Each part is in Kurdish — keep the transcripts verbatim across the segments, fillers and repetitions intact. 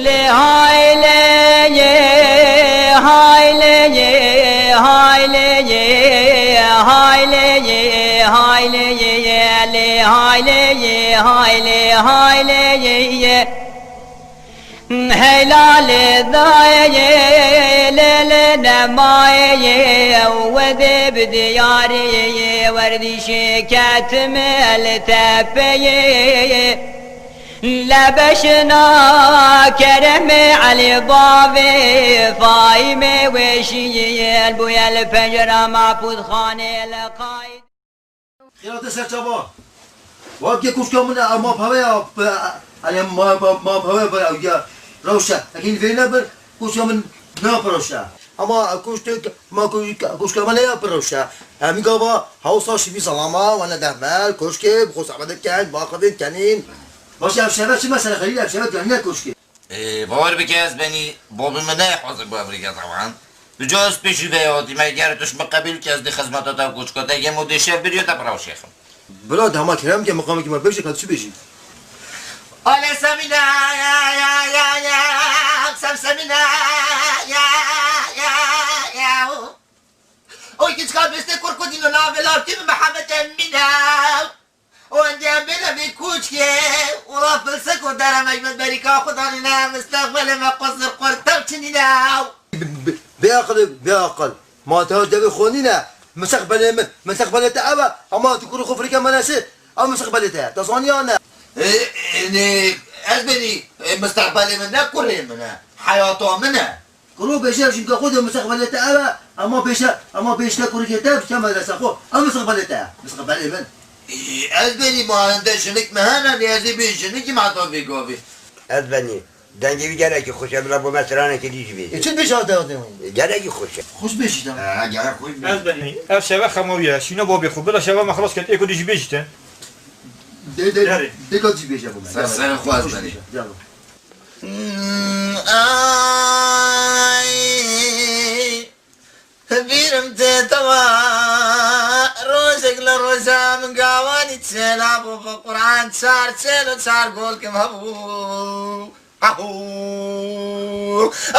Lê hayleyê, hayleyê, hayleyê, hayleyê, hayleyê, lê hayleyê, haylê, hayleyê. Heyla lê dayê, lê lê nemayê, wedê bi diyarê, werdîşê ketime li tepeyê. Lebeşina keremê Elî bavê Faîmê weşiyê bûye li pencera mehbûdxanê li qayît. Xêra te ser çava. Wa ke kuşka min e, ma peve ya, pe-, hani ma, ma, ma peve bir ya. Rewşe. Ekin vêne bir, kuşka min ne rewşe. Ama kuştuk, ma ku-, kuşka min ya rewşe. Hemi gava, hawsa şivi salama, wana dehmel, kuşke, bu xo sabede ken, bakıvin, kenin. Baş ya şeve çi mesele, xeyli ya şeve, yani ne kuşke. Ê, bawer bike ez benî, babî min neyê hazir bû evrîke zewan. Duca ez pêşî vê hatî, me ger tu ji min qebîl ke ez dê xizmeta te û koçka te yêm û dê şev birî te bi rewşê xim. Bila dema kerem ke miqamekî me bêje ka tu çi bêjî? Ale Semîne, ya, ya, ya, ya, Sem Semîne, ya, ya, ya, ya. Oy kiçka bêste kurkudîno navê lavkî bi Mihemed Emîne. Û endî em bêne vê koçkê, wela filsek û deremej min berîka xwe danîne, mistexbelê me qusir qurtew çinîne. Bê aqil, bê aqil. Ma te devê xwe nîne, mistexbelê min, mistexbelê te ev e, hema tu kurê xwe firîke menasê, ev mistexbelê te ye. Te zaniya ne? E, e, ne, ez benî, e, mistexbelê min ne kurê min e, heyata min e. Kuro bêje, jinka xwe de mistexbelê te ev e, ema bêje, ema bêjte kurikê te, bişte medresa xwe. Ev mistexbelê te ye, mistexbelê min. Ê, ez benî ma hinde jinik me hene, nê ez ê bê jinikî me heta vê gavê. Ez benî. Dengê wî gelekî xweş e, bila bo me stranekê dî jî bêje. Ê, çi dibêje hate hate wî? Ê, gelekî xweş e. Xweş bêjî te. Ha, gelek xweş bêjî. Ez benî. Ev şeve xema wî ye. Şîna babê xwe. Bila şeva me xilas ket, êko dî jî bêjî te. De, de, Derê. De ka jî bêje bo me. Ser, serê xwe ez benî. Gel. Hmm, ay, bîrim tê te wa. Rojek li roja min gawanî çêla bû, bi Quran çar çêl û çar golkim hebû. Ahû.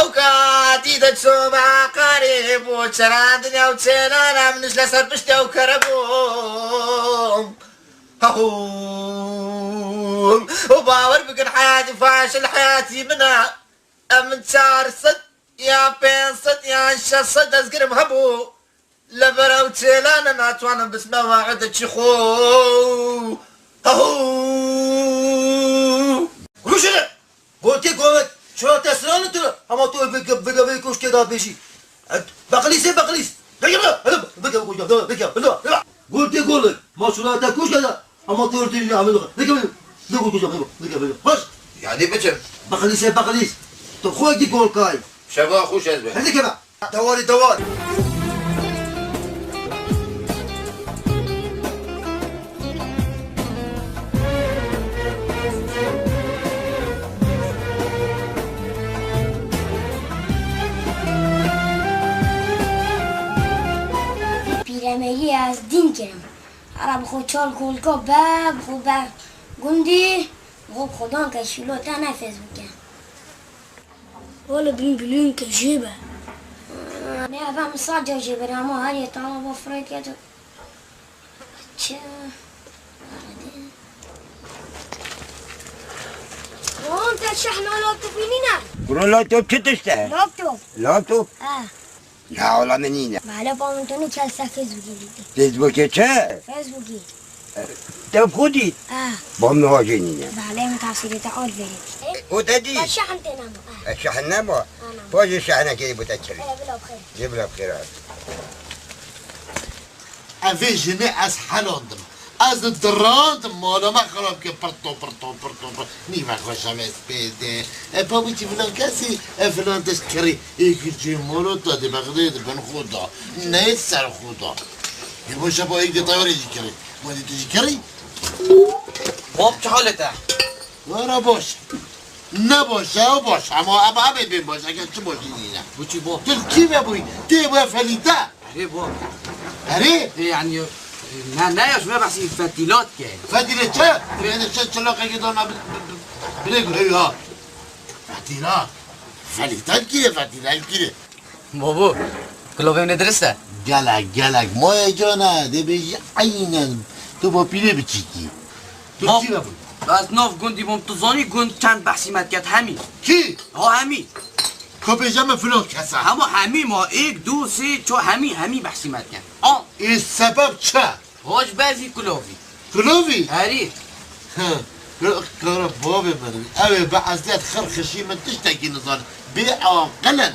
Ew katî de çûme aqarê bû, çerandin ew çêlana min ji li ser piştê ew kere bû. Ahû. Û bawer bikin heyatî faşil heyatî min e. Em min çar sed ya pênc sed ya şeş sed dezgirim hebû. Li ber ew çêlane natwanim bisme vaxete çi xwe. Ahû. Rûşine! Gotê gomek, çira te siran tu, hema tu bi, bi, bi, bi koşkê da bêjî. Beqlîsê beqlîs. Beke, beke, beke, beke, beke, beke, beke. Gotê golik, ma çira te koşkê da, hema tu tu ya, beke, beke, beke, beke, beke. Baş. Yani biçim. Beqlîsê beqlîs. Tu xwe ki golkay. Şeva xweş ez be. Hadi keva. Dewarê dewar. Pîremegî ez dîn kirim. Ara bi xwe çar golka be, bi xwe be gundî, bi xwe bi xwe dan ke şîlo te ne Facebookê. Wele bin bilin ke jê be. Ne, ev em sar ca jê bere, ama her yê tala bo firêt ya tu. Çi? Wan te şehna laptopî nîne? Kuro laptop çi tişt e? Laptop. Laptop? Ha. Ya wela min nîne. Bale ba min tenê kel se Facebookê dîtî. Facebookê çi? Facebookê. Te xwe dît? Ah. Bam niha jê nîne. Bale min tasîrê te ol verê. O te dî? Ba şehn tê nema. Ah. E, şehn nema? Ana. Pa jê şehnekê bû te kirî. E, bila bixêr. Jê bila bixêr hat. Evê jinê ez helandim. Ez dirandim, mala me xirab kir, pirto, pirto, pirto, pirto. Nîve xweşa me spêr de. E, pa wî çi filan kesî, e, filan tişt kirî. Ê kir cê mala te di bexdê di bin xwe da. Neyê ser xwe da. Ê bo şeva êk de tayarê jî kirî. Ma dî tu jî kirî? Bab, çi halê te? Wara baş. Ne baş e, baş. Ama, ama, ama bê baş. Eger çi baş nîne. Bu çi bab? Tu kî ve bûyî? Tê bu felîte. Erê bab. Erê? E, yani, e, ne, ne ya, şuna behsî fetîlat ke. Fetîle çi? Yani çi, çi laqekî dana bi-, bi-, bi-, bilê gure ya. Tîra. Felî, tev kire, Felî, tev kire. Babo, kulovê min ê dirist e? Gelek, gelek. Moye cana, dê bêjî eynen. Tu bo pîrê biçîkî. Tu Bab, çi ve bû? Ez nav gundî bûm, tu zanî gund çend behsî me diket hemî. Kî? Ha, hemî. Ko bêje me filan kesa. Hema hemî ma, êk, du, sê, ço, hemî, hemî behsî me diket. A. Ê sebeb çi? Ho ji ber vî kulovî. Kulovî? Herî. He. Kara bavê min. Ew ê bi ezdiyet xir xişî min tiştekî nizane. Bê aqil in.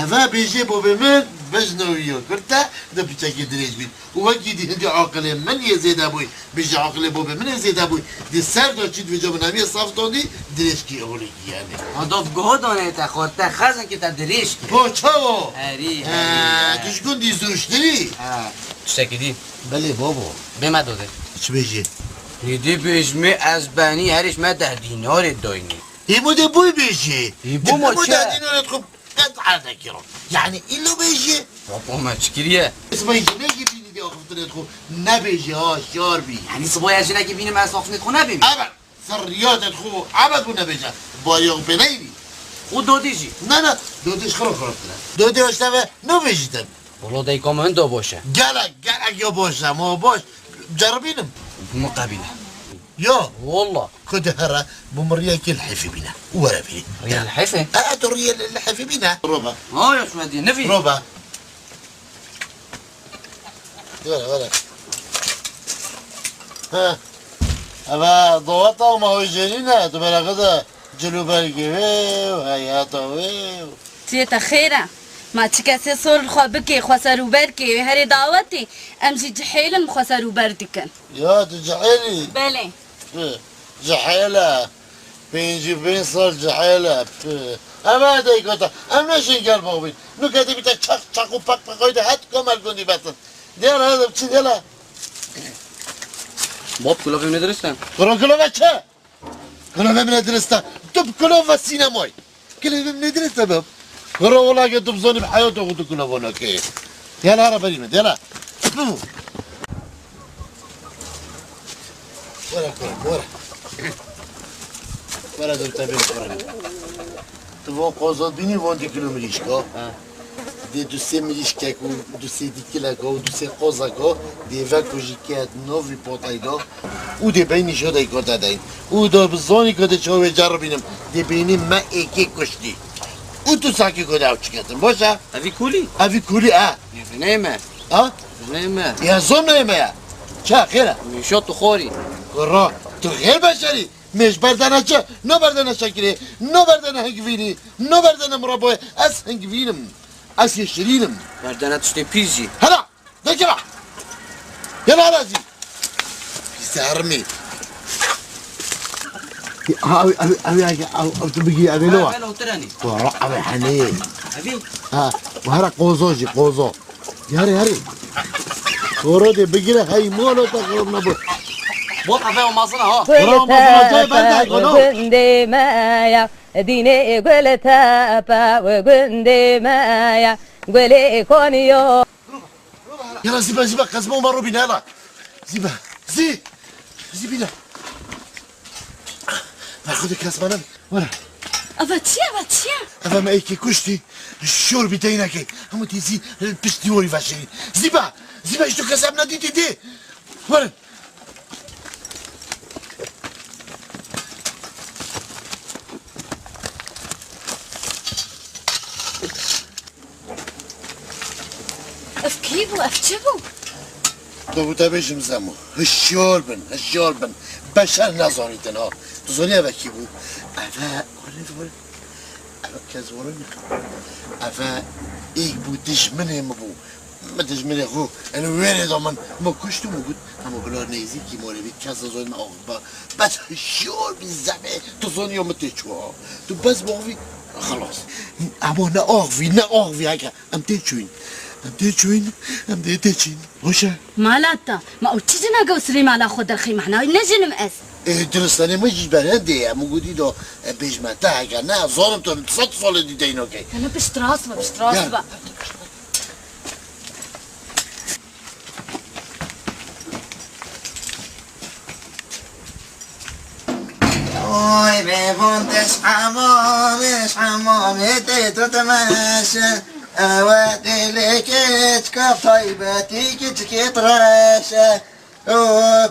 Eve bêjê bavê min bijno wî yo. Kurte di piçekî dirêj bîn. Û wekî dî hindî aqilê min yê zêde bûy. Bêjê aqilê bavê min yê zêde bûy. Di ser de çî dibêje min hemî saf tondî dirêj kî holê kî yani. Ha, dof guho dane te xwe, te xezin ki te dirêj kî. Ho çawo? Herî, He, herî, tu ji gundî zûştirî. He. Tiştekî dî. Belê babo. Bê me dode. Çi bêjî? Hêdî bêj me ez benî herî ji me deh dînarê daynî. Hêmo de boy bêjî. Hêbo ma çi? Deh dînarê xwe qet erdekiro. Yani îlo bêjî. Babo me çi kiriye? Sibay jinekî bînî de axiftinê xwe nebêjî ha şar bî. Yani sibaya jinekî bînim ez axiftinê xwe nebînim. Evet. Ser riyadê xwe ebed bû nebêje. Bariya xwe pê neyî bî. Û dodê jî? Ne, ne. Dodê ji xwe re xirabtir e. Dodê aşte ve nabêjîtin. Wala dayika min da baş e. Gelek, gelek ya baş e. Ma baş. Ceribînim. Min qebîle. Ya. Wala. Ku de here, bi min riyekê lihêfê bîne. Û were vîrî. Riya lihêfê? E, e, tu riyê li-, lihêfê bîne. Roba. Ha, ya şuna diye, ne vî? Roba. Were, were. Ha. Eve daweta û ma wê jêrî ne, tu bereqe de cil û bergê wê û heyata wê û. Tiyê te xêr e. Ma çi kesê sor li xwe bikê, xwe ser û ber kê, wê herê dawetê, em jî cihêlin xwe ser û ber dikin. Ya, tu cihêlî? Belê. Tu cihêl e. Pêncî pênc sal cihêl e. Pih. Em e dayika te. Em neşên gel bavîn. Nûke dibîte çaq, çaq û peq peqayî de het komel gundî betin. Diyar hede biçin gel e. Bab, kulovê min ê dirist e? Kuro kulove çi? Kulove min ê dirist e. Tu bi kulov ve sînemayî. Kulove min ê dirist e bab. Kuro wela ke tu bizanî bi heyata xwe tu kulova nakeyê. Gel here berî min, gel here. Were, were, were. Were, dur te bê, were. Tu van qoza bînî, van dî kilo mirîşka. Ha. Dê du sê mirîşkek û du sê dîkileka û du sê qozeka dê veko jî ket novî potayda û dê beynî jodayka te deyn. Û da bi zanî ku dê çawa wê ceribînim, dê beynî me êkê kuştî. Û tu sakî ku dê ew çiketin, baş e? Evî kulî? Evî kulî, e. Nê me. Ha? Nê me. Ya zon nê me ya. Ça xêr e? Mîşo tu xorî. Kura, tu xêr beşerî. Mêj berdene çi? No berdene şekirê, no berdene hingvînî, no berdene miraboyê. Ez hingvînim. Ez yê şirînim. Berdene tiştê pîs jî. Hela! Dekira! Hela hela zî! Pîs hermî. Ha, ew, ew, ew, ew, ew, ew, tu bigî, ew ê lo. Ew ê lo tirenî. Kura, ew ê henê. Evî? Ha, û hera qozo jî, qozo. Yarê, yarê. Horo dê bigire, hey, molo te xirab nebû. Bot eve o mazina ha. Bravo, mazina, cay ben de, gono. Gundê me ya, dînê gul tepe, gundê me ya, gulê koniyo. Yala, zî be, zî be, qezma ma robîne, yala. Zî be, zî. Zî bîne. Ver xwe de kes bana. Were. Eva çi ye, eva çi ye? Eva me êkê kuştî. Şor bî deynekê. Hemû tî zî piştî warî veşêrî. Zî be. Zî be, ji tu kes em nedîtî dê. Were. Ev kî bû? Ev çi bû? Dibû te bêjim Zemo. Hişyar bin, hişyar bin. Beşer nezanîtin ha. Tu zanî eve kî bû? Eve, were, were. Eve kezwarî ne. Eve êk bû dijminê min bû. Min dijminê xwe, yani wêrê da min, min kuşt û min got, hema bila nêzîkî morê bî, kes nizanî min axiv ba. Bes hişyar bî Zemê, tu zanî ya min tê çû ha. Tu bes baxivî, xelas. Ama ne axivî, ne axivî heke. Em tê çûyîn. Em tê çûyîn, em dê tê çîn. Hoş e? Mala te, ma ew çi cineke ew sirê mala xwe derxî mehna, ne jinim ez. Ê, diristanê min jî berendê ye. Min gotî do, e, bêjme te heke ne, zanim tu sed salê dî deyno key. Hele pişt rast be, pişt rast be. Oy, bê van deş emanê. Amê tê tu dimeşe, ewe tê lê keçka taybetî keçikê direşe. O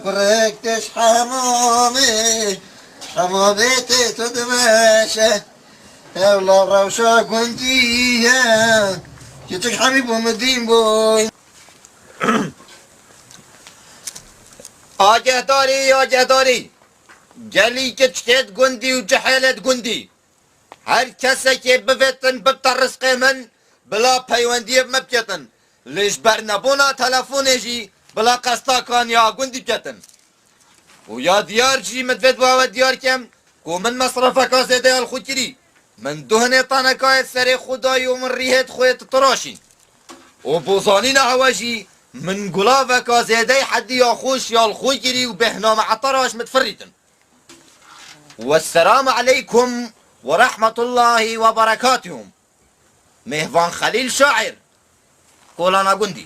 kurek tiş hemamê, hemamê tê tu dimeşe. Ewla rewşa gundî ye, keçik hemî bû min dîn bûy. Agehdarî, agehdarî. Gelî keçikêt gundî û cihêlêt gundî. Her kesekê bivêtin bibte rizqê min, bila peywendiyê bi min biketin. Lê ji ber nebûna telefonê jî bila qesta kaniya gundî biketin. Û ya diyar jî min divêt bi we diyar kem ku min mesrefeka zêde ya li xwe kirî. Min du hinê tenekayê serê xwe dayî û min rîhêt xwe yê titiraşîn. Û bo zanîna hewe jî min gulaveka zêdey hedî ya xweş ya li xwe kirî û bêhname etara ji min difirîtin. Wesselamu aleykum ve rahmetullahi ve berekatuhum. Mêhvan Xelîl şaîr. Kolana gundî.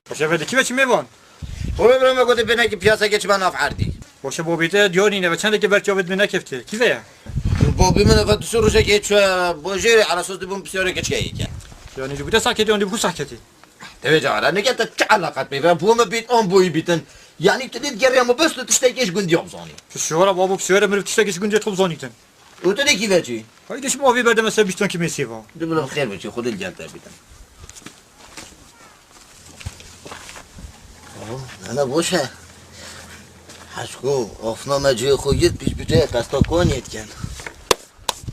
Paşa ve dikî ve çi mêvan? Xwe bira me gotê binekî piyasekê çibe nav erdî. Boşe bobî te diyar nîne ve çendekî ber çavê dibê nekefte. Kî ve ye? Bobî min eve du sê rojekê çûye bojêrê, ela sos dibûn pisyarê keçikê yê ke. Yanî ji gude saketê, yanî bi ku saketê? Tevê cara, neke te çi eleqet pê ve? Bo me bît, an boyî bîtin. Yanî tu dê digeriya me bes tu tiştekê ji gundiya bizanî. Tu şiwara babo pisyarê mirov tiştekê ji gundiya tu bizanîtin. Û tu dê kî ve çî? Hay de şima avê berde me ser bîştan kî mêsê va. Du bila xêr biçî, Xwedê li gel te bîtin. Ana boş e. Heşko, afna me cihê xwe girt, pîç bi cihê qesta Konyê dikin.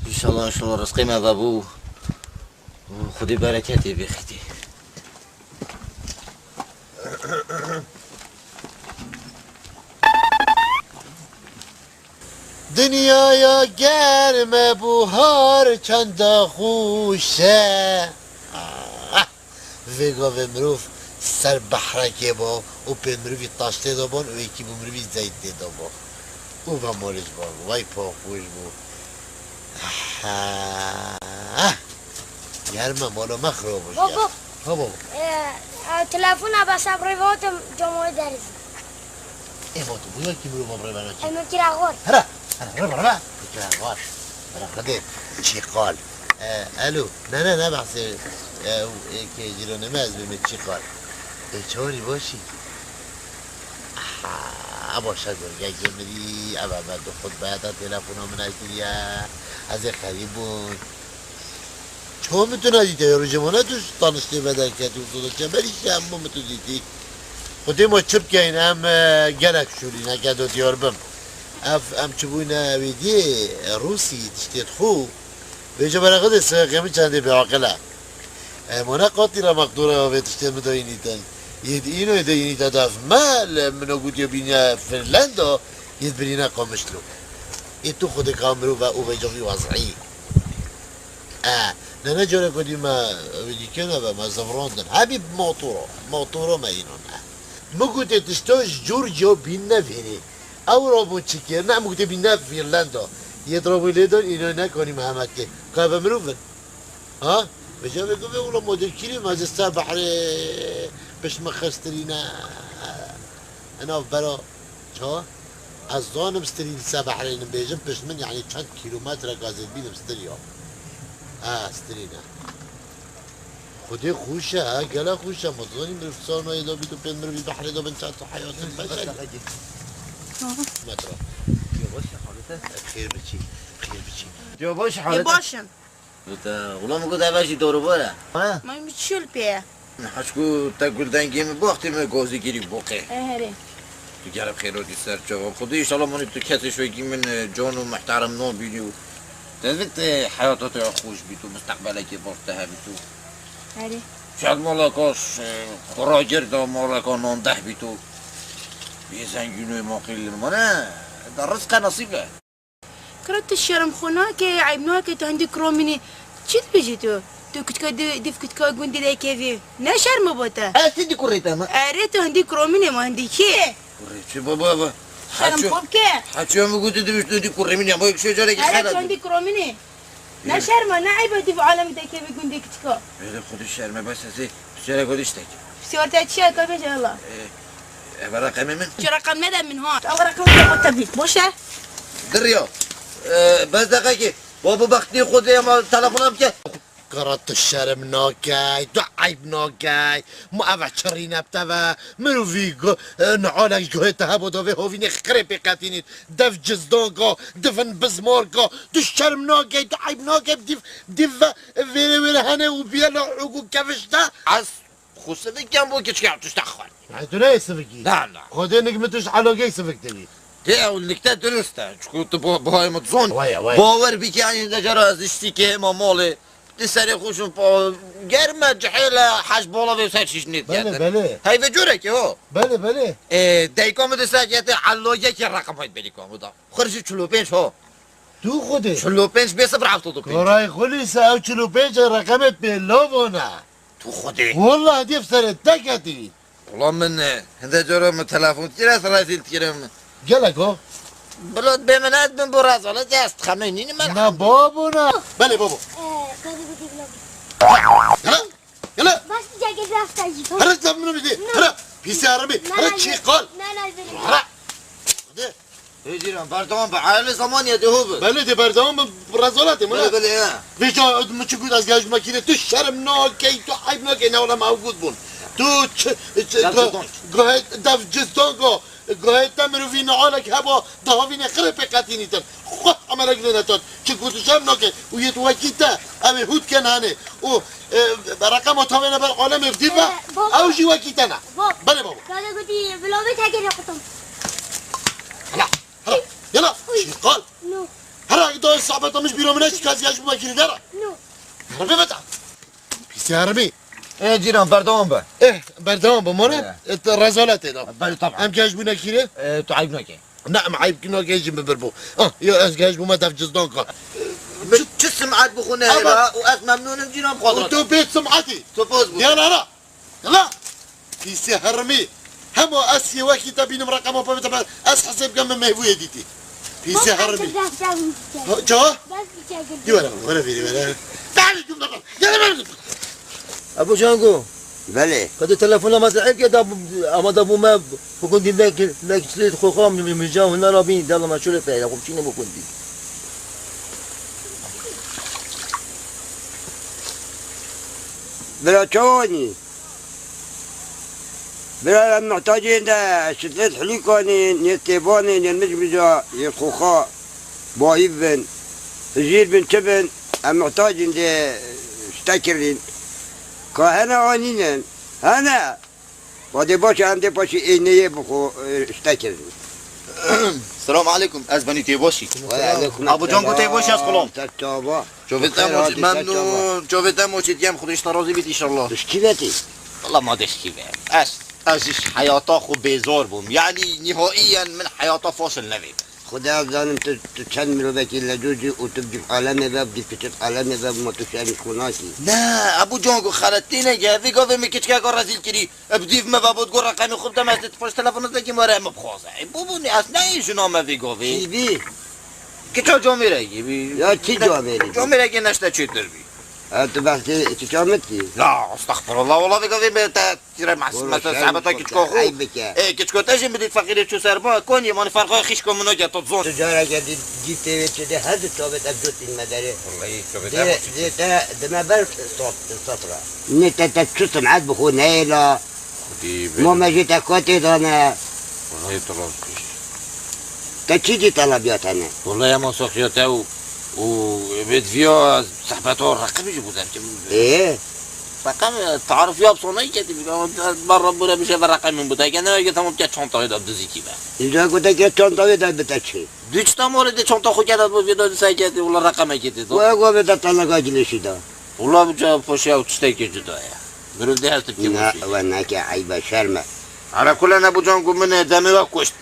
Înşallah, înşallah rizqê me vebû. Xwedê bereketê bêxîtî. Dinyaya germ e, buhar çenda xweş e. Ah! Vê gavê mirov ser behrekê ba û pê mirovî taştê da ban û êkî bû mirovî zeyt tê da ba. Û ve malê ji ba, vay pa xweş bû. Ah! Germ e, mala me xirab bû ji Babo. Germ. Ha babo. Ee, e, telefona be seb rêve hatim camaya derizî. Ê ma tu bû ya kî mirova bi rêve naçî? Em kira xwar. Here, here, rêve, rêve. Kira xwar. Here, xwedê çîqal. E, alo. Ne, ne, ne behsê, e, ê kê cîranê me ez bême çîqal. Ê çawanî başî? Aha, baş e gurgekê mirî, eva me du xutbe heta telefona min nekiriye. Ez ê xerîb bûn. Çawa min tu nedîte ya rojê wana tu ji taniştê ve derket û tu çeberî şe hemû min tu dîtî. Xwedê ma çi bikeyn em, e, gelek şûlî neke do diyar bim. Ev em çi bûyne wê diyê Rûsî tiştê dixwe. Vêca bera xwe dê sixê min çendê bêaqil e. E, ma ne qatî re maqdûra vê tiştê min de înîtin. Yê di înoyê de înîte def me li min o gotiye bîne Firlenda, yê di birîne Qamişlo. Ê tu xwedê ka mirov e û vêca vî wezî. E, nene careke dî me wê dîkene ve me zivrandin. Hebî bi motora, motora me înan e. Min gotê tişta ji cor ciya bînne vêrê. Ew rabûn çi kirine, em gotê bînne Fîrlanda. Yê rabûn lê dan, îna nekanî me heme kê. Ka ve mirov in. Ha? Vêca vê guvê wilo modelkirî me ji ser behrê pişt min xistirîne. Enav bera ça? Ez zanim stirî li ser behrê nim bêjim pişt min, yanî çend kîlometre gazê bînim stirî ya. Ha, stirîne. Xwedê xweş e, ha, gelek xweş e. Ma zanî mirov sarnayê de bît û pê mirovî behrê de bin çend heyatên beşer. Metra. Ya baş e, halete? Xêr biçî, xêr biçî. Ya baş e, halete? Ê baş im. Gote, wula min got eve jî dorûbor e. Ha? Ma min çil pê ye. Heçku te guldengê min baxtê min gozî girî boqê. E, herê. Tu gere xêro dî ser çava. Xwedê înşallah manî tu kesê şwekî min, e, can û muhterem nabînî û te vit, e, heyata te ya xweş bît û misteqbelekê baş te hebît û. Herê. Şad malaka, e, xuragir da malaka nandeh bît û. Bê zengîn û maqîl mane, da rizqe nesîb e. Kira tu şerm xwe nake, eyb nake, tu hindî kiramînî. Çi dibêjî tu? Tu kutika di-, div kutika gundî dekevî. Ne şerm e bo te? Ez ti dî kurê te me. Erê tu hindî kiramînê ma hindî kî? Kurê çi baba baba. Şerm xwe bike. Heçû min gotî dibêj tu hindî kurê min ya. Ma yek şey carekî xela. Erê tu hindî kiramînî. Ne şerm e, ne eyb e, tu bi alemî dekevî gundê kiçika. Wêrê xwe tu şerm e, bes ez ê tu çêre godî ştek. Siyar te çi ye, ka bêje hela. Ev e reqemê min. Çi reqem nede min ha. Ew reqem te xwe te bî. Boş e. Diriya. Bes deqekê. Wa bi bextê xwe dê ema telefona bike. Kara tu şerm nakey, tu eyb nakey. Ma ev e çirîne bi te ve. Mirovî gu-, e, nialek ji guhê te hebo da vê hovînê qirê pê qetînît. Dev cizdanka, divin bizmarka. Tu şerm nakey, tu eyb nakey. Div, div ve vêrê wêrê hene û biyela û kevişte. Ez xwe sivikem bo keçika tişta xwar. Ay, tu neyê sivikî? Na, na. Xwedê nik min tu ji elagey sivik dibî. Tê ew nikte dirist e. Çiku tu bo-, bihayê min dizon. Waya, waya. Bawer bike, yanî de cara ez diştî kê hêma malê. Di serê xwe şûn pa-, germ e, cihêl e, heş bala vê ser şîş nêt Belê, geldi. Belê. Heyvê corekê ho. Belê, belê. Ê, deyka min di ser kete, elagekê reqemayt belîka min da. Xir jî çil û pênc ho. Tu xwedê. Çil û pênc bê sifir heft û pênc. Koray xulî se ew çil û pênc reqemet pê lavona. Tu xwedê. Wallah dîf serê te ketî. Wala min, e, hinde cara min telefon dikir, ez rezîl dikirim. Gelek o. Bila bê min ez bin bo rezalet ez dixemê nînim ez. Na babo na. Belê babo. Ee, kadın bir kez Yala, yala. Bas bir kez biraz daha yıkayın. Hara sen bunu bir de. Hara. Pisi arami. Hara çiqal. Hara. Hadi. Hê cîran, berdewam be. Eyalê zemanî ye, dê ho be. Belê, dê berdewam be, rezaletê min. Belê, belê, ya. Vêca min çi got, ez gehişt me kîrê, tu şerm nakey, tu eyb nakey, ne wala me ew got bûn. Tu çi, çi, Dev go-, cizdank. Gohê, dev cizdanka, gohê te mirovî nialek heba, dahavînê qirê pê qetînîtin. Xwe emerek lê netat. Çi got tu şerm nakey. Û yê tu wekî te, ew ê hût ken hanê. Û, e, reqema tavêne ber alemê vdî ve, Ee, baba. Ew jî wekî te ne. Baba. Belê baba. Dada gotî, bilavê tekê lê qutum. Hela, hela, yala, Uy. Şîqal. No. Hera, da sohbeta min ji bîra min neçî, kes yaş bû vekirî dera. No. Herbe beta. Pîsê hermî. Ê, cîran, berdewam be. Eh, berdewam be, mane? He. Et rezaletê da. Belê, taban. Em kes bû nekirî? Ê, tu eyb nake. Ne, em eyb nake jî min bir bû. Ah, yo, ez kes bûme dev cizdanka. Min çi, çi sim'et bi xwe nehêla û ez memnûnim cîran bi xwe. Û tu bê sim'etî. Tu poz bû. Diyana ra. Yala. Pîsê hermî. Hema ez yê wekî te bînim reqema pevê te be. Ez hesê bikem min meyvûyê dîtî. Pîsê hermî. Ha, ça? Dî were, were vîrî were. Dali gum da. Gel ben. Ebu Cango. Belê. Qedê telefona me zehir ke da, ama da bû me bikun dî nek, nek çilê xwe xwe mi, mi, mi, ca huna ra bîn, dala me şöyle peyda, xwe çîne bikun dî. Bira çawanî? Bira em muhtacên de şiddet hilîkanê, nê têbanê, nê mij bija, yê xoxa, bayî bin, hijîr bin, çi bin, em muhtacên de şte kirîn. Ka hene anînin, hene. Wa dê baş e, em dê paşî ê neyê bi xwe, e, şte kirîn. Selam aleykum, ez benî tê başî. Ve aleykum Abu Can selam. Gotey baş ez xulam. Te çava. Çavê te Xêr moçî, hatî, te memnûn. Çavê te moçî diyem, Xwedê ji te razî bît, înşallah. Tu ji kî ve tî? Wela ma dê ji kî ve. Ez, ez ji heyata xwe bêzar bûm. Yanî nihaiyen min heyata faşil nevêt. Xwedê ez zanim tu, tu çend mirovekî lecûz î û tu bi alemê ve, bi kiçik alemê ve, ma tu şerî xwe nakî. Ne, Ebu Can got xelet tê nege, vê gavê min kiçkeka rezîl kirî. E, bi dîv me ve bot got reqemê xwe bide me, ez dê tu paş telefona zekî were min bixwaze. E, bû bû ne, ez neyê jina me vê gavê. Kî bî? Kiça camêrekî bî. Ya çi camêrî bî? Camêrekê neşte çêtir bî. Ha, tu behsê çiça min dikî? La, estexfirullah, wala vê gavê me te tîre mes-, Boro, mesela şerm sehbeta xwe kiçka ke, xwe. Eyb bike. E, kiçka te jî min dît feqîrê çû ser ba, konî, mani ferqoya xîşka min nake, tu zon. Tu careke dî, dî tê wê çi dê, her du çavêt ev cot tîn me derê. Wallahî, çavê te Dê, dê te dime ber sat-, satra. Ne te, te çi sim'et bi xwe neyê la. Xwedî Ma bêrî. Me jê te katê dane. Wallahî tu rast dî. Te çi dî telebiya te ne? Wallahî ema saxiya te û, û vê diviya sehbeta reqemî jî bû derkim. Ê? Reqem, e, tarif ya sonayî ketî bî. Ama ber Rabbû re bişe ve reqemî bû. Te ke ne ke tamam ke çantayê de dizî kî be. Îca ku te ke çantayê de bite çi? Dû çi tamam de çanta xwe ke de bu vê de dizî ketî. Wala reqemê ketî. Wê go ve de talaka cilêşî da. Wala bi ca poşe ew tiştekî cuda ye. Mirov dê hesib kê Ne, boşî. We neke eybe, şerm e. Ara kule ne bu can ku min demê we kuşt.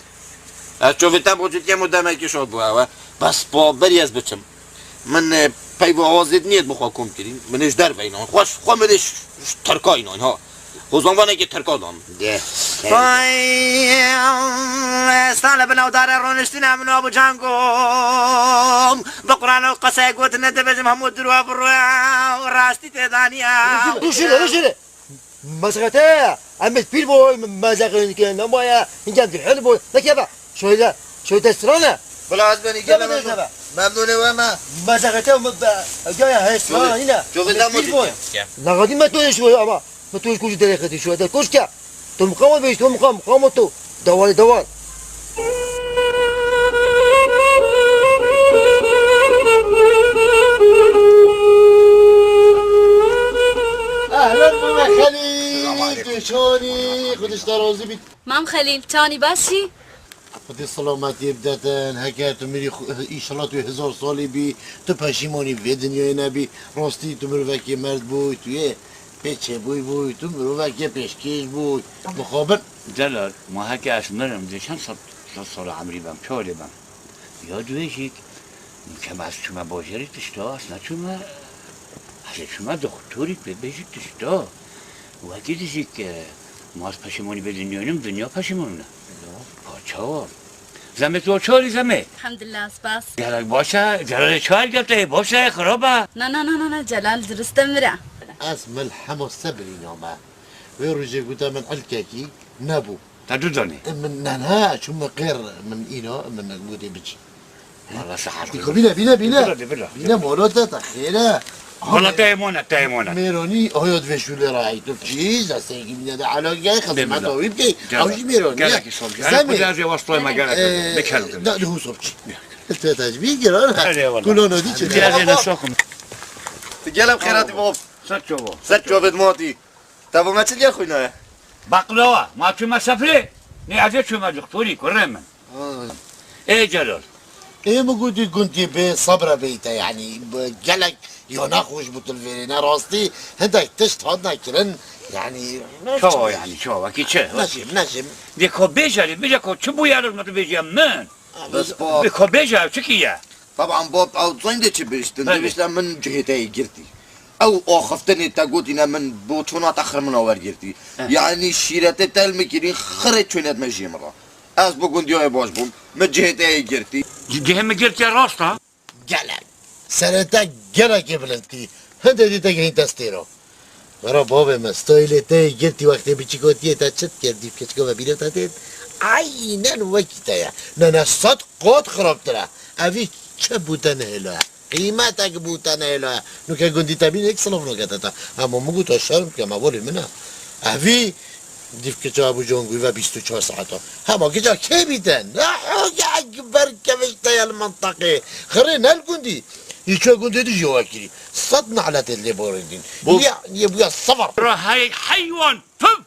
Ez çovê te bo cût yem û demekî şo bû ewe. Bes pa berî ez biçim. Min, e, peyva awazê niyet bi xwe kom kirî. Min ê ji derve înan. Xweş, xwe min ê ş-, ş-, terka înan, ha. Hozanvanekî Tirkan dan. De. Vay, êsta li bin ew darê roniştine min û Abu Can got, bi Quran û qeseyê gotine dibêjim hemû dirû e, bi rû e û rastî tê de niye. Rûşîne, rûşîne. Mezexete, em ê pîl boy, mezexê dike, nemaye, hingem dihil boy. Neke be, şöyle, şöyle strane. Bila ez benî gele memnûn. Memnûnê we me. Mezexete, me be, gaya he strane, yine. Çoxê de pîl boy. Nagadî me to şoy ama. Me tu ji ku ji derê xetî şû, te koşke. Tu miqama bêj, tu miqam, miqama tu. Dewal, dewal. Ehlen Mehmet Xelîl, tu çanî, Xwedê ji te razî bît. Mam Xelîl, çanî baş î? Xwedê selametiyê bide te, heke tu mirî xwe, îşallah tu hezar salî bî, tu peşîmanî vê dinyayê nebî. Rastî tu mirovekî merd bûyî, tu yê pê çêbûyî bûyî, tu mirovekê pêşkêş bûyî. Mixabin. Celal, ma heke ez mirim, dê çend sed, sed sala emrî bem, çawa lê bem? Ya dibêjî, ke ez çûme bajarî tişta, ez neçûme, ez ê çûme doktorî pê bêjî tişta. Wekî dibêjî ke ma ez peşîmanî vê dinyayê nim, dinya peşîman e. Pa çawa? Zemê tu çawa lê Zemê? Elhamdulillah, spas. Gelek baş e, Celalê çawa gelek te, baş e, xirab e? Na, na, na, na, na, Celal dirist e mire. Ez min hema sebrî name. Wê rojê gote min ilkekî nebû. Te du danî? E, min, ne, ne, çûme qêr min îna, min gotê biçî. Wala seher. Dîko bîne, bîne, bîne. Bîne, bîne. Bîne, molo te, te xêre. Wala te emanet, te emanet. Mêronî, hayat vê şûlê ra, ey tu çî, desteyekî bîne de ela gel, xizmeta wî bikey. Ew jî mêronî ye. Gelekî sağ ol. Zemê. Kuda ez ê wastayê me gerek. E, bikerim. Da, li hû sobçî. Te tecbî giran. Eyvallah. Kulona dî çi? Gelek ne sokum. Gelek xêratî bab. Set çova. Set çova matî. Te bo me çi diye xwînaye? Baklava. Ma çûme sefrê? Nê, ez ê çûme doktorî, kurê min. Ha. Ê Celal. Ê min gotî gundî bê, sebra bê te, yanî, bi gelek ya nexweş bû tu li vêrê ne rastî, hindek tişt hatine kirin, yanî, çawa yanî, çawa, wekî çi? Neşim, neşim. Dê ko bêje, dê bêje ko çi bûye li me tu bêjî min? Bes pa. Dê ko bêje, çi kî ye? Taban bab, ew zayîn dê çi bihiştin? Belê. Dibişte min cihê te yê girtî. Ew axiftinê te gotîne min bo çona te xirmina wergirtî. Heh. Yanî şîretê te li min kirî xirê çûnet me jê min re. Ez bi gundiyayê baş bûm. Min cihê te yê girtî. Ci-, cihê min girtiye rast e? Gelek. Serê te gelekê bilind kirî. Hindê dî te gihîn destê re. Were bavê min, stoyê lê te yê girtî wextê biçîkotiyê te çi dikir, dîv keçika ve bîra te têt? Aynen wekî te ye. Ne, ne, sed qat xirabtir e. Evî çi bû te nehêlo ye? Qîmetek bû te nehêlo ye. Nuke gundî te bîn yek silav nake te te. Hema min got, şerm dike, me volê min e. Evî dîv kiça bû congû ve bîst û çar saeta. Hema kiça kê bî te? Ne, hoge ekber kevişte ye li mintaqê. Xirê ne li gundî. Yê çi gundê dî jî wekirî. Sed naletê lê borindîn. Bo- Niye, niye bûya sevar? Ra hey heywan, tüv!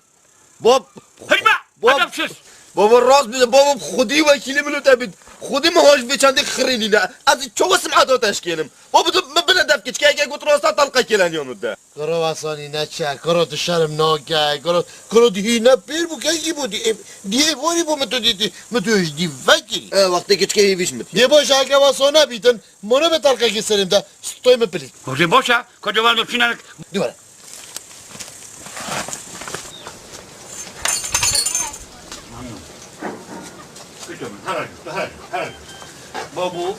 Bab, Hicme, Bab, edepsiz! Baba rast bide, baba xudî wekîlî min û te bît. Xudî min haj vê çendê xirînî ne. Ez çawa simeta te eşkênim? Baba tu min bine def kiçkeyeke got rasta talqa kêleniya min de. Kuro Hasanî neçe, kuro tu şerm nake, kuro, kuro dihî ne pêr bû, kengî bû, dihê, dihê borî bû min tu dîtî, min tu ji dî vekirî. E, wextê kiçkê hêvîş min. Dê baş heke Hasan nebîtin, Mano be talqekî serê min de, stoyê min pilî. Gotê baş e, koca van dopçî nanik. Dû were. Babû,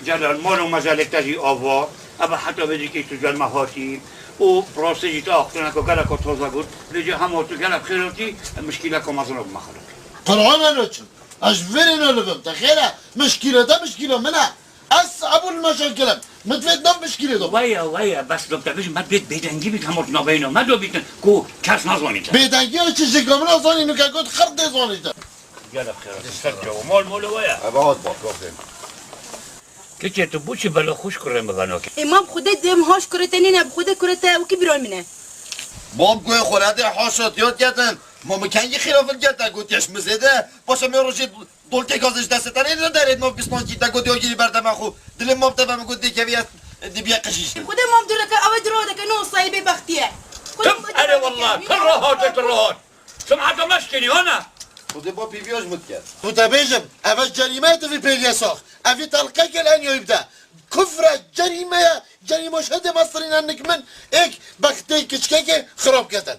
Celal, mano mezelek te jî ava, ebe heta vêcî kê tu cer me hatî, û rastê jî te axtine ku geleka taze got, vêcî hema tu gelek xêr hatî, mişkîleka mezin bi me xelek. Qur'an elo çim. Ez ji vêrê nelivim, te xêr e, mişkîle te mişkîle min e. Ez Ebûl Meşakil im. Min divêt nav mişkîlê de. Weye, weye, bes dok te bijim, me divêt bêdengî bît hemort naveyno me do bîtin, ku kes nazanî te. Bêdengî ya çi jika min azanî nuke got xirtê zanî te. Gelek xêr, ser çawa, mal mole weye. Ebe hat bak, bak. Keçê tu bû çi bela xweş kurê min venakê. Ê mam Xwedê dê min haş kurê te nîne, bi Xwedê kurê te wekî bîroy min e. Bab goyê xwe nedê haşa tiyat ketin. Ma min kengî xîrafil kete, gotiye ji min zêde. Paşa me rojê Dolkek gazê ji destê te nêdine derê, nav bistankî te got, "Ya girî berdeme xwe." Dilê maf te ve min got, "Dêkevî ez dibiye qijîş." Xwedê maf dûr dike, ew ê dûr dike, ne osayî bê bextî ye. Tim, erê wallah, tu rahat, tu rahat. Tim heta meşkênî, hana? Xwedê ba pîviya ji min dike. Tu te bêjim, ev e cerîme tu vî pêliye sax. Ev vî telqekê li enyoyî bide. Kufre, cerîme ye, cerîme ji hindê mestirîne nik min, êk bextê kiçkekê xirab ketin.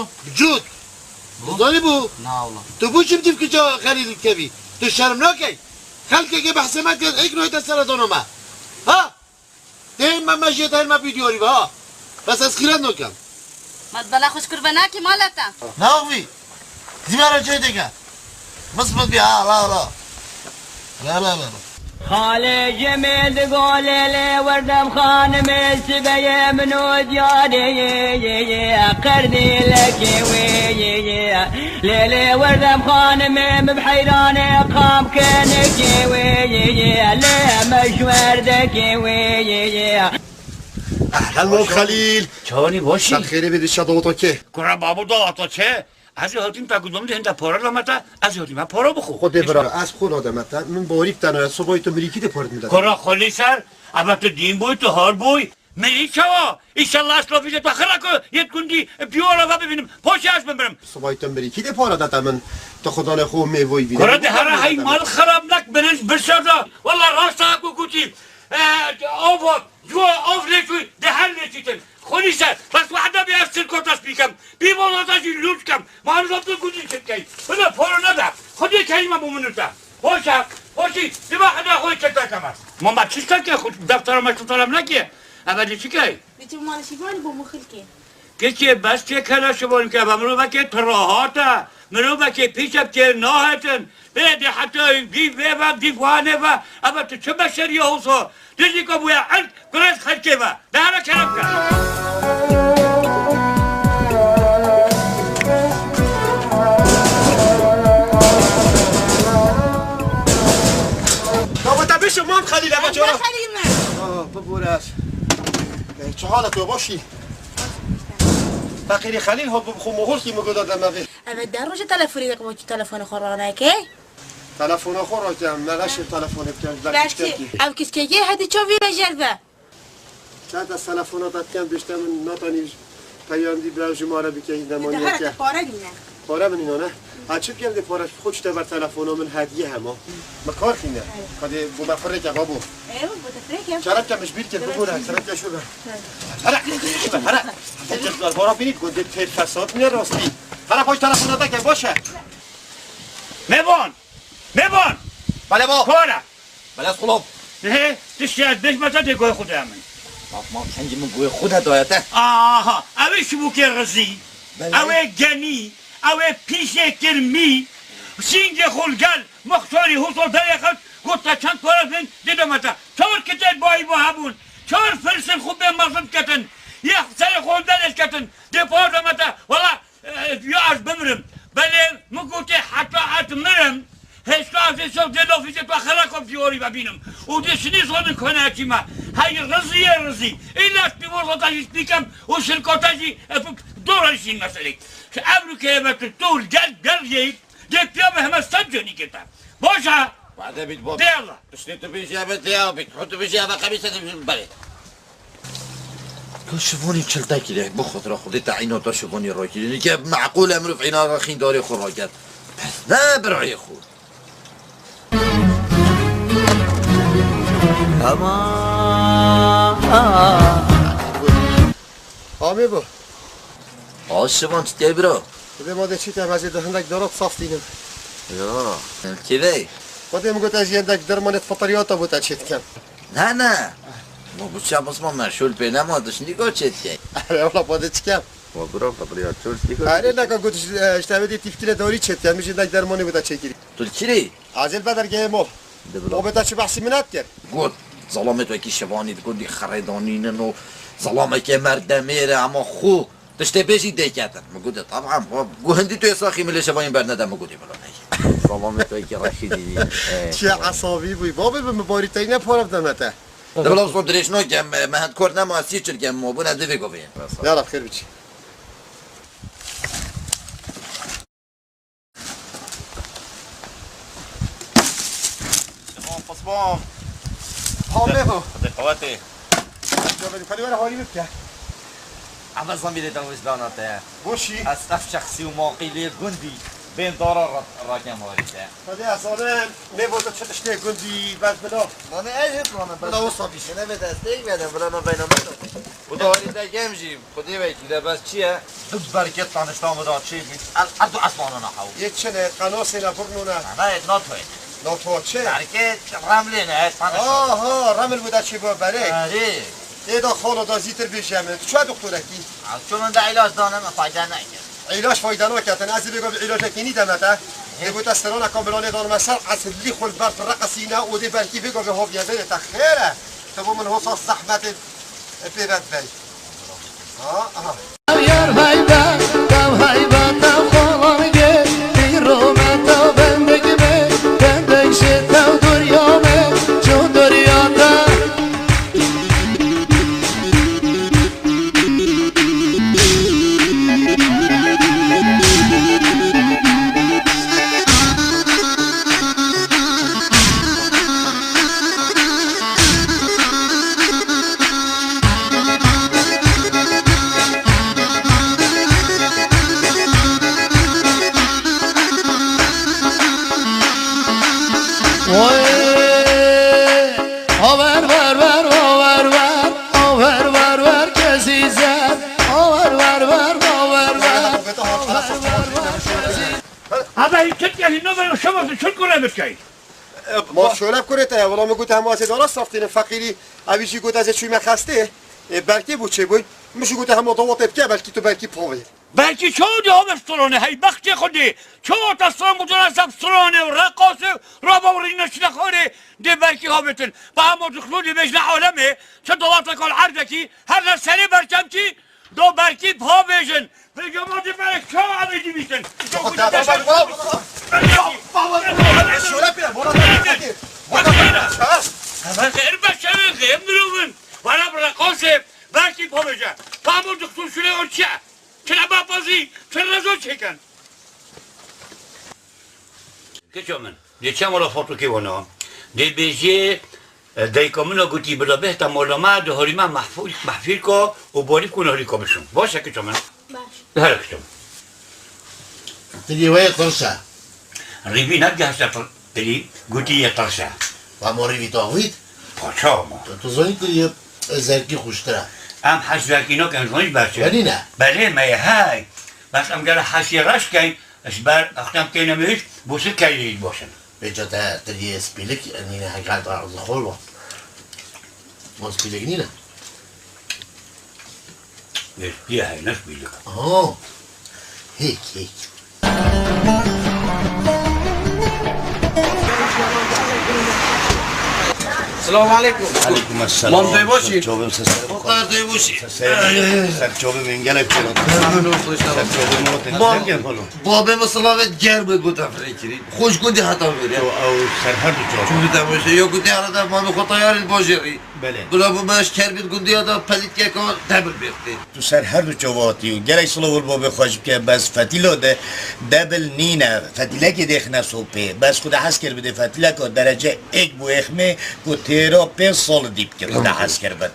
bû? Cût. Bû? Tu zanî bû? Na wala. Tu bû çi bi dîv kiça Xelîl dikevî? Tu şerm nakey? Xelkekê behsê me kir, êk noyê te seredana me. Ha? Tên me, me jê te me vîdyoyê ve, ha. Bes ez xîret nakem. Mat bela xweş kurbe nakî mala te. Naxwî. Zîvara çê dike. Mısmıs bir ha, la, la. La, la, la, la. Xalê jemê digo lê lê werdem xanimê sibeyê min û diyarê qerdîlekê wê. Lê lê werdem xanimê min bi heyranê qam kenekê wê. Lê me ji werdekê wê. Ehlen Mam Xelîl. Çawanî başî? Ser xêrê bê dişa dawata kê? Kura babu dawata kê? Ez ê hatîm ta ku dom de henda para da me te, ez ê hatîm ha para bixo. Xwedê bira, ez xwe nade me te. Min bawerî bi te nayê, sobayê tu mirîkî dê para min de. Kura xwelî ser, eva tu dîn bûy, tu har bûy. Mirî çawa? Înşallah ez lafî de tu xira ku yet gundî piyora ve bibînim. Poşe ez bimirim. Sobayê tu mirîkî dê para de te min. Tu xudanê xwe mêvoyî bîne. Kura de hera hey mal xirab nek biniz birşa da. Walla rasta ku gotî. E, ava. Ji we av lê çû, de her lê çîtin. Xwedî ser, bes wehda bê ez sirkota spî kem. Bî bolota jî lût kem. Ma ez tu gudî çi bikey? Bide poro neda. Xwedê kerîma bû min û te. Hoşa, hoşî, dibe heda xwe çeta keme. Ma me çi şteke xwe deftera me şutara min nekê. Eve dê çi key? Dê çi mala şîvanî bo min xilkê. Keçê bes çê kere şivan ke ve mirovekê tu rahat e. Mirovekê pîşe bi çê nahetin. Bê dê heta dîv vê ve, dîv wanê ve. Eve tu çi beşeriya hosa? Dijî ke bûye erd, kurez xelkê ve. De here kerem ke. Baba te bişo Mam Xelîl, eve çora. Xelîl me. Aa, bibore. E, çi hal e, tu başî? Feqîrî Xelîl hat bi xwe mohor kî min goda demevê. Ev e deh roj e telefonê de qimokî telefonê xwe raneke. Telefona xwe rake, me neşê telefonê bikem, belkî Belkî tiştekî. Ev kiskekê hedî çavî ve jer ve. Çend ez telefona te dikem, bêjte min natanî peyamdî bira ji ma re bike, Di demaniye dehara ke. Te pare nîne. Pare min înan e. Ha, çi bikem dê pare, xwe çi te ber telefona min hediye hema. Me kar xîne. Ka dê bo me firêke babo. Ew, bo te firêke. Çerepke min ji bîr kir, bibûre, çerepke şû be. Here, şû be, here. Te kir, bara bînî, got dê têr fesat niye rastî. Here, xwe telefona te ke, baş e. Mevan! Mevan! Bele bo! Kara! Bele xulop! He, tiştê ez bêjme te dê guhê xwe de min. Bak, ma çengî min guhê xwe de daye te. Aha, ew ê şibûkê rizî, Bele. Ew ê genî, ew ê pîsê kirmî, sîngê xwe li gel, mixtorî hûso derê xist, got te çend pare bin, dê deme te. Çawir kitêt bayî bo hebûn, çawir firsên xwe bê mezin ketin, yê serê xwe derê ketin, dê pare deme te. Wela, Eh, ya ez bimirim. Belê min gotê heta ez mirim, hêşta ez ê şev dê lafî jê to xelek û dîwarî vebînim. Û dê şinî zonin konekî me. Hey riziyê rizî. Îlla ez pîvoza te jî spî kem û şirka te jî, eh, dora jî meselê. Ji ev rûkê me tu, tu gel, gel yê. Dê piya me heme sed cenî girte. Baş e. Wade bît bab. Dê Allah. Piştî tu bêjî eve dê ew bît. Tu bêjî eve qemîse de belê. Tu şivanî çil te kirî, bi xwe ra xwedê te îna te şivanî rakirî. Nike meqûl e mirov îna re xîndarê xwe raket. Bes ne birayê xwe. Tamam. Amê bu. A şivan çi tê bira? Xwedê ma dê çi te, ez ê di hindek darat saf tînim. Ya, kî vey? Xwedê min got ez jî hindek dermanê fitriyata bo te çê dikem. Ne, ne. Ma bu çapisma meşhur pê nema, tu şindî go çê dikey. Erê, wala xwedê çikem. Wa bira fitriya çor şindî go. Erê, neka got, e, işte, eve dê tîfkîle darî çê dikem, min jî hindek dermanê bo te çêkirî. Tu li kî rê? Azil be dergehê mo. De bila. Babê te çi behsî min hat kir? Got, zelamê tu wekî şivanî di gundî xerê danînin û zelamekê merdemê re, ama xwe tiştê bêjî dê ketin. Min gotê, taban, xwe gu hindî tu ê saxî min lê şivanî bernede, min gotê bila neyê. Zelamê tu wekî reşîdî. Çi esabî bûyî. Babê bi min barî teyne pare bideme te. De bila zor dirêj nake, me, me hend kor nema, sî çirke, mo bûne divê govê. Ya Rab, xêr biçî. Şivan, pisvan. Hamê ho. Xwedê qewetê. Xwedê were harî bike. Eve zembîlê te wijdana te. Boşî. Ez ev şexsî û maqîlê gundî bên dara ra-, rakem harî te. Xwedê ez zanim, nêbo tu çi tiştê gundî, bes bila. Nane ez hep nane, bes. Bila wisa bîş. Yine ve destê verin, bila naveyna me. Bu da harî te gem jî. Xwedê wekî de bes çi ye? Du berkê tanişta min da çê bî. El, erdu esmanana hew. Yê çi ne? Qenosê ne, burnû ne? Ne, ne, NATO ye. NATO çi? Berkê remlê ne, tanişta. Aha, reml bu da çê bu berê. Erê. Ê da xalo da zîtir bêje min. Tu çi doktorekî? Ço min de îlaç dane min fayda nekir. Îlaç fayda naketin. Ez ê bêgo bi îlacekî nî deme te. Ê. Ê bu te sirona kambilanê danime ser, ez lî xwe li ber reqesîne û dê belkî bêgo bi hoviye bêrê te xêr e. Te bo min hosa zehmetê pê ve dibey. Yar heybe, tev heybe, tev xalan gê, pîro me tev bendik bê, bendik ji tev durya me, çû durya te. Oy! Aver ver ver, aver ver, aver ver ver kesî zer. Aver ver ver, aver ver, aver ver kesî. Abi, hiç çet gelin, ne böyle şamasın, çöl kore bir şey. Ma şöyle kurete ya, wala min got hema ez ê dara saftînim feqîrî, evî jî got ez ê çûyme xestê. E, belkî bû çêbûn. Min jî got hema dawetê bike, belkî tu belkî pavê. Belkî çawa dê habe strone, hey bextê xwe dê. Çawa te stran bû dona sef strone û reqasê û raba û rîne çine xwarê dê belkî habetin. Ba hema dixlo dê bêjne alemê, çi daweteka li erdekî, her ne serê berçemkî, Do berkî pa bêjin. Vê cemaatê me çawa em ê dibîtin? Hemen xêr be şevê xêr mirovin. Bana bi reqasê berkî pa bêje. Pamo dixtur şurê on çi ye? Çi ne Ti rezo çêkin. Keça min, dê çend wela fartokê wana. Dê bêjê, e, dayika min a gotî, bila bihta mala me, di harî me mehfû-, mehfîrka û barî bikûne harîka bişûn. Baş e keça min? Baş. Here keça min. Tiriyê we yê tirş e. Rêvî negihişte tir-, tirî, gotî yê tirş e. Wa ma rêvî taxivît? Paça ma. Tu, tu zanî tiriyê zerkî xweştir e. Em heş zerkî nakin, zanî ji ber çi? Belê ne? Belê me yê hey. Bes em gere heşiyê reş keyn, ji ber extem têne min, bo çi keylê yî baş in. Pêça te tiriyê spîlik nîne hekal da xol wa. Wan spîlik nîne. Lê spî ye, hey, ne spîlik. Aha. Hêk, hêk. Selamun aleyküm. Aleyküm esselam. Mam, tu yê baş î? Çavim se ser. Xatir, tu yê baş î? Ser, ser çavim gelek çavim. Memnun, xweş geldin. Ser çavim. Mam, babê min silavê germ bid bo te firê kirî. Xweş gundî heta vêrê. Ew, ew ser her du çavim. Çavê te baş e. Ya gundî arada mamê xwe tayarî bajêrî. Belê. Bila bo me ji Kerbît gundiya da pelîtkeka debil bêxtê. Tu ser her du çava hatî û gelek silav li babê xwe jî bike, bes fetîla de debil nîne. Fetîlekê dêxine sopê. Bes xwe de hez kir bidê fetîleka derece êk bo êxmê ku têra pênc sal dî bikir. Xwe de hez kir bid.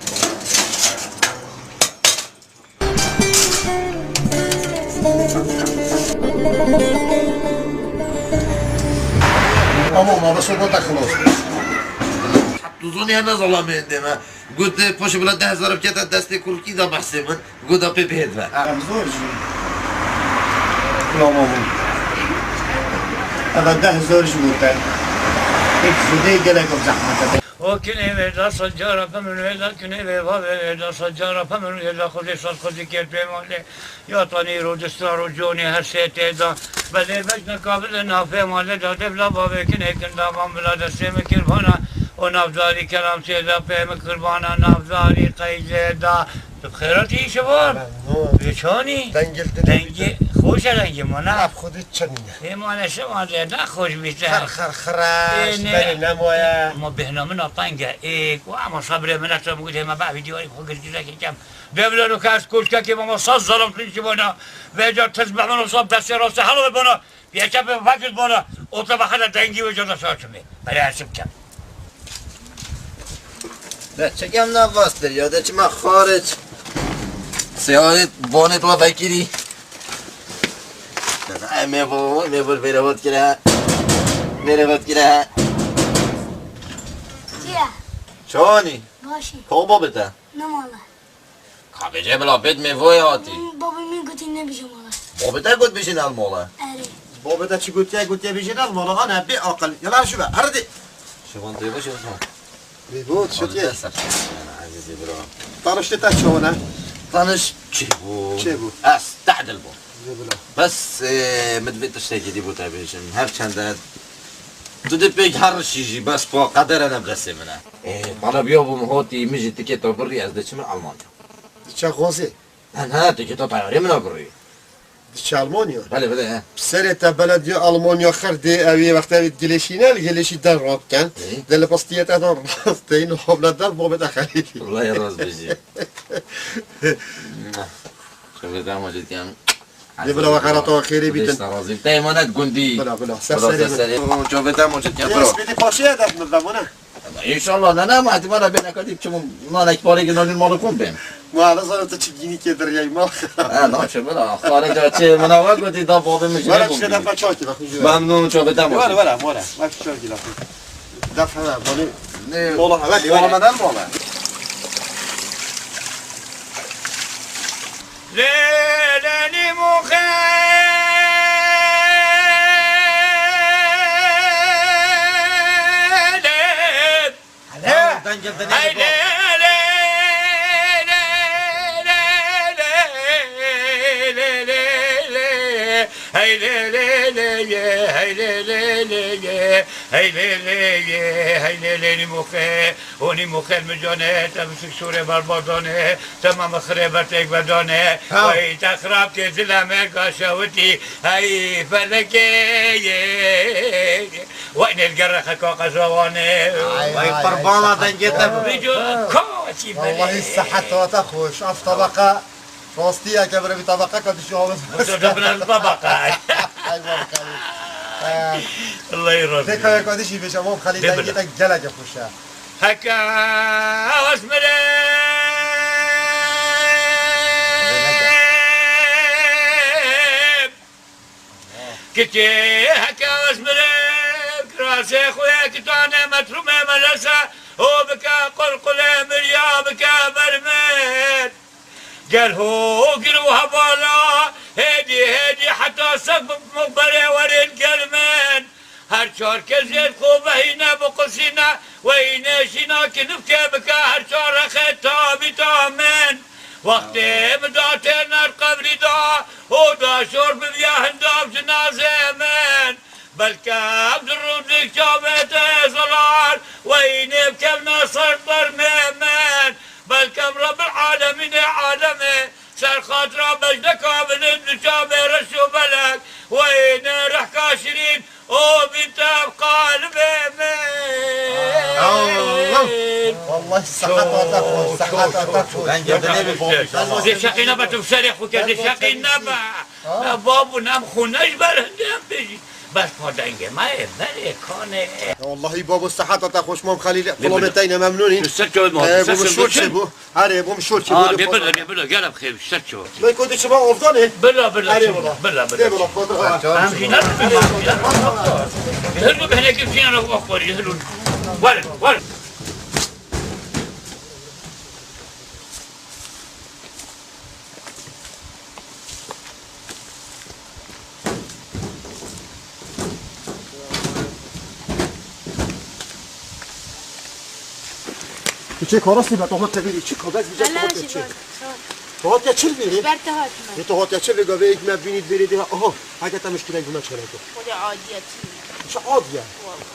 Ama ma bes o gota xilos. Tu zonî hene zalamê hindê me. Got, e, paşê bila deh hezar bikete destê kurkî da behsê min. Got, da pê bihêt ve. Em zor jî. Kulama bû. Eva deh hezar jî gote. Pek zûdê gelek ev zehmet e. O kinê vê da sed cara pemir vê da kinê vê va vê da sed cara pemir vê da xwedê sed xwedî kêr pê malê. Ya tanî rûdistra rûconê her sê tê da. Belê vecne kabil nafê malê da devla bavê kinê kinda van bila destê min kirbana. O navdarî kelam sê da pê min kirbana navdarî qeydê da. Tu bi xêr hatî şevan? Memnun. Wê çanî? Dengê dilê Dengê bî. Xweş e dengê mane. Laf xwedî çinîne. Ê mane şevan zêde xweş bîte. Xir xir xir e, Ê, ne. Berê nemaye. Ma bêhna min a teng e. Ê, ku ama sabrê min e, tu min gotê me bavê dîwarî xwe girgizekê kem. Devlero kes koçkekê mama saz zalam tu şibana. Veca tez bemano sab destê rastê helo bana. Yeçe be vakit bana. Ota bakana dengi ve cada saçımı. Bere aşıp kem. Be çekem na vastır ya da çima xariç. Seyaret bonet wa vekiri. Emê bu, emê bu vere vat kire. Vere vat kire. Çiye? Çani? Başî. Kaba bite. Ne mala? Kabêje bila bêt mêvoyê hatî. Babê min gotî nebêje mala. Babê te got bêjin el mala. Erê. Babê te çi gotiye, gotiye bêjin el mala. Ana bê aqil. Yala şu be. Hadi. Şevan tê baş olsun. Bê bu, şutiye. Ser. Azizî bira. Tanıştı te çavana. Tanış çi bu? Çi bu? Ez tehdil bu. Bes, e, min divê tiştekî dî bo te bêjim. Her çende tu dê pêk herişî jî, bes xwe qedere ne bi destê min e. E, bana biya bû min hotî, min jî tikêta birî, ez diçim Almanya. Diçe xozê? Ne, ne, tikêta tayarê min a birî. Diçe Almanya? Belê, belê, he. Serê te belediye Almanya xir dê, ew ê wextê ew ê gileşîne, li gileşî der rabiken. Ê? De li pastiyê te dan rast, te yî niha bile der, babê te xerîbî. Wallahî rast bêjî. Çavê te ama ciddiyen. Dê bila we xerata xêrê bîtin. Te emanet gundî. Bila, bila. Ser serê min. Çavê te ama ciddiyen. Bira. Spêdî paşê ye def min vemone. İnşallah ne ne ma ihtimala bêne kadî çimû nanek parê ki nalîn malı kon bên. Ma ne zaten tu çi gînî kê diriyey ma. Ha, na çi bila. Xarica çi, min awa gotî da babê min jî. Wala çi defa çakî bak. Memnun çavê te ama. Wala, wala, wala. Bak çakî lafı. Def heme, mali. Ne? Mola heme, mola heme. Neden mola? Lê, lê, nîmoxê. Hey, lê, lê, lê, lê, lê, lê, lê, lê, lê, hey, lê, lê, lê, yê, hey, lê, lê, lê, yê, hey, lê, lê, yê, hey, lê, lê, nîmoxê. Onî muxel mi cane, te bisik şûrê berbadane, te me mixirê bertek bedane. Ha. Wey te xirab kê zile me gaşewitî, hey felekê yê. Wey nêl gerre xeka qezawane. Ay, ay, ay, qurbana dengê te bibî. Wallahî sehet hate xweş. Ev tebeqa Rastî ye ke birevî tebeqeka dişî avin. Mustafa bira tebeqa. Ay, barakallah. Ee, Allah razı olsun. Dê kaya kadişî bêje, Mam Xelîl, dengê te gelekî xweş e. Heke ez mirim. Kiçê heke ez mirim, kirasê xwe kitane metrûmê melese, o bike qulqulê mirya bike ber min. Gel ho gir û hevala, hêdî hêdî heta sek bi muxberê werên gel min. Her çar kesê xwe vehîne biqusîne, weyîne şîna kinifkê bike, her çar rexê tabîta min. Wextê min da têner qebrî da, û da şor bibiya hindav cinazê min. Belke ev di rûdîk çavê te zelal, weyînê bikevna ser bermê min. Belke Rebbil Alemînê alemê, ser xatira bejdeka bilind di çavê reş û belek, weyînê rehka şirîn, û bîn te bi qalibê min. Allah! Wallahî sehet hate xweş, sehet hate xweş. Bence dilê bi bol inşallah. Dê şeqî nebe, tu bi serê xwe kir, dê şeqî nebe. Ha? Ya babû, nem xwe ne ji ber hindê em bêjî. Bes pa dengê me ye, berê kanê. Ya wallahî babû, sehet hate xweş, Mam Xelîl. Xulamê te yîne memnûn in. Tu ser çavê ma, ee, tu ser bû min çavê şor çê bû. Herê, bû min şor çê bû. Aa, dê bila, dê bila, gelek xêr, ser çavê. Belkî tu çima avdan e? Bila, bila, bila, bila. Dê bila, bila. Em jî ne bilin, em jî ne bilin. Hilû bihne kim jî ne xwarî, hilû. Were, were. Tu çê karasî be, tohmet te bîrî, çi kabez bî, Ela tohmet te jî çê. Bak, tamam. Tohmet te çil bîrî? Ber te hatime. Ye tohmet te çil bî, gavê ek me bînî bîrî diha, aha, hake te mişkile gime çelek. Xwedê adiye çi. Çi adiye? Wala.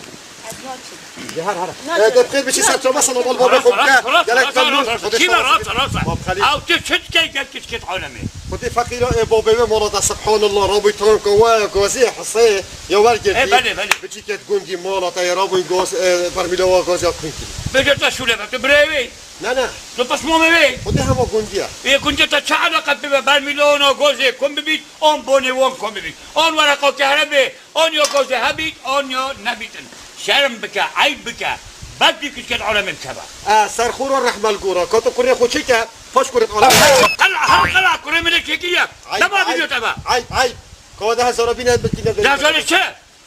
Adiye çi. Ye her her. E, de pêr biçî ser çava sana bol bol xwe bike. Gelek memnun. Xwedê sana. Çi be, rasa, rasa. Bab Xelîl. Ew tu çi dikey gel kiçket alemê. Xwedê feqîra, e, babê we mala de, subhanallah, rabî tanka we, gazê, hesê, ya wergirtî. E, belê, belê. Biçî ket gundî mala te, ya rabî gaz, e, bermîla we gaz ya kunkî. Bêje te şûle be, tu birê wê. Ne, ne. Tu pismamê wê. Xwedê hema gundî ye. Ê gundî te çi eleqe bibe, bermîla wana gazê kum bibît, an bonê wan kum bibît. An wereqa kehrebê, an ya gazê hebît, an ya nebîtin. Şerm bike, eyb bike. Bes bî kişket alemê bikeve. E, serxora rehmel gora. Ka tu kurê xwe çêke, paş kurê alemê. Qela, her qela kurê min ê çêkiriye. Eyb, dema eyb, vîdeo te be. Eyb, eyb. Ka de hezara bîne bikîne. Dezanê çi?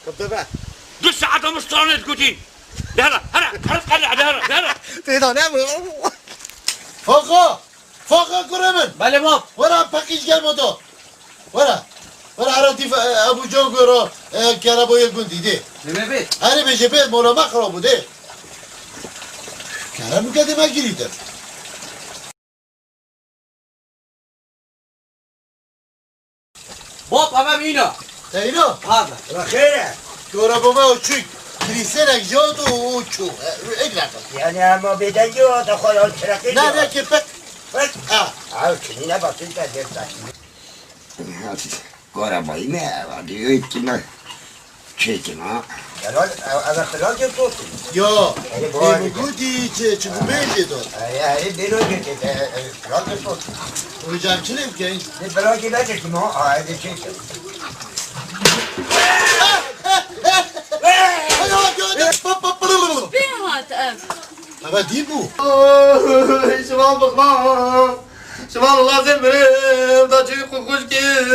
Kıptı be. Du saet em stranê dikutîn. De here, here, here, here, here, here. Têda ne bu? Faxa! Faxa kurê min! Belê bab. Wera peqîj gel moto. Wera. Wera, ara dîf, e, Ebu Can goro, e, kereboyê gundî dê. Demê bê. Herê bêje bê, mola me xirab bû dê. Kerem bike dê me girî de. Bab, eve mîna. Te îna? Ha be. Re xêr e. Dora baba o çûk. Krîsênek jot û, û çû. E, ek rakı. Yani ama bedel yok, da koyan çırakı. Ne, yok. Ne ki pek. Pek. Ha. Abi, şimdi ne bakayım da bir dakika. Gora bayım ya, hadi öğüt kime? Çekin ha. Helal, e, e, helal gel olsun. Ya, Ey, bu e, harika. Gudi çe, çi bu bence do. E, e, e, ben o gel, e, e, e, helal gel olsun. Hocam, çi ne bikeyin? Ne bela gel, hadi kim o? Aa, hadi çek. Ay, ay, ay, ay. Pê hat ev. Eve dî bû. Oy, şivan bixma. Şivan, Allah zê mirim, da çi xwe xweş kir.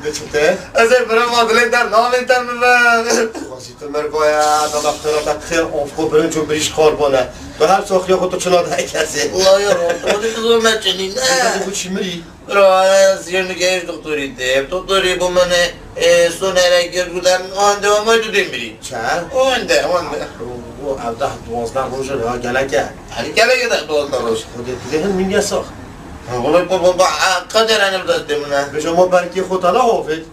Ne çi te? Ez ê mirim, ma dilê der navê te min ve. Xwezî tu mir goya, da bak tu ra te xêr, of xwe birinc û birîş karbone. Tu her soxriya xwe tu çina de kesê. Wala ya, Rabbi, tu zor me çinî, ne? Hadi bu çi mirî? Bira, ez yê nigehîş doktorî dê. Doktorî bû min, e, sonere kir, gudem, wan de, wan de tu dê mirî. Çend? Wan de, wan de. O, o, ev deh, duwazdeh roj e, ya gelek e. Herî gelek e deh, duwazdeh roj. Xwedê tu dê hin min ya sax. Ha, wala, bu, bu, bu, a, qeder ene bi destê min e. Bêje ma berkê xwe te neavêt?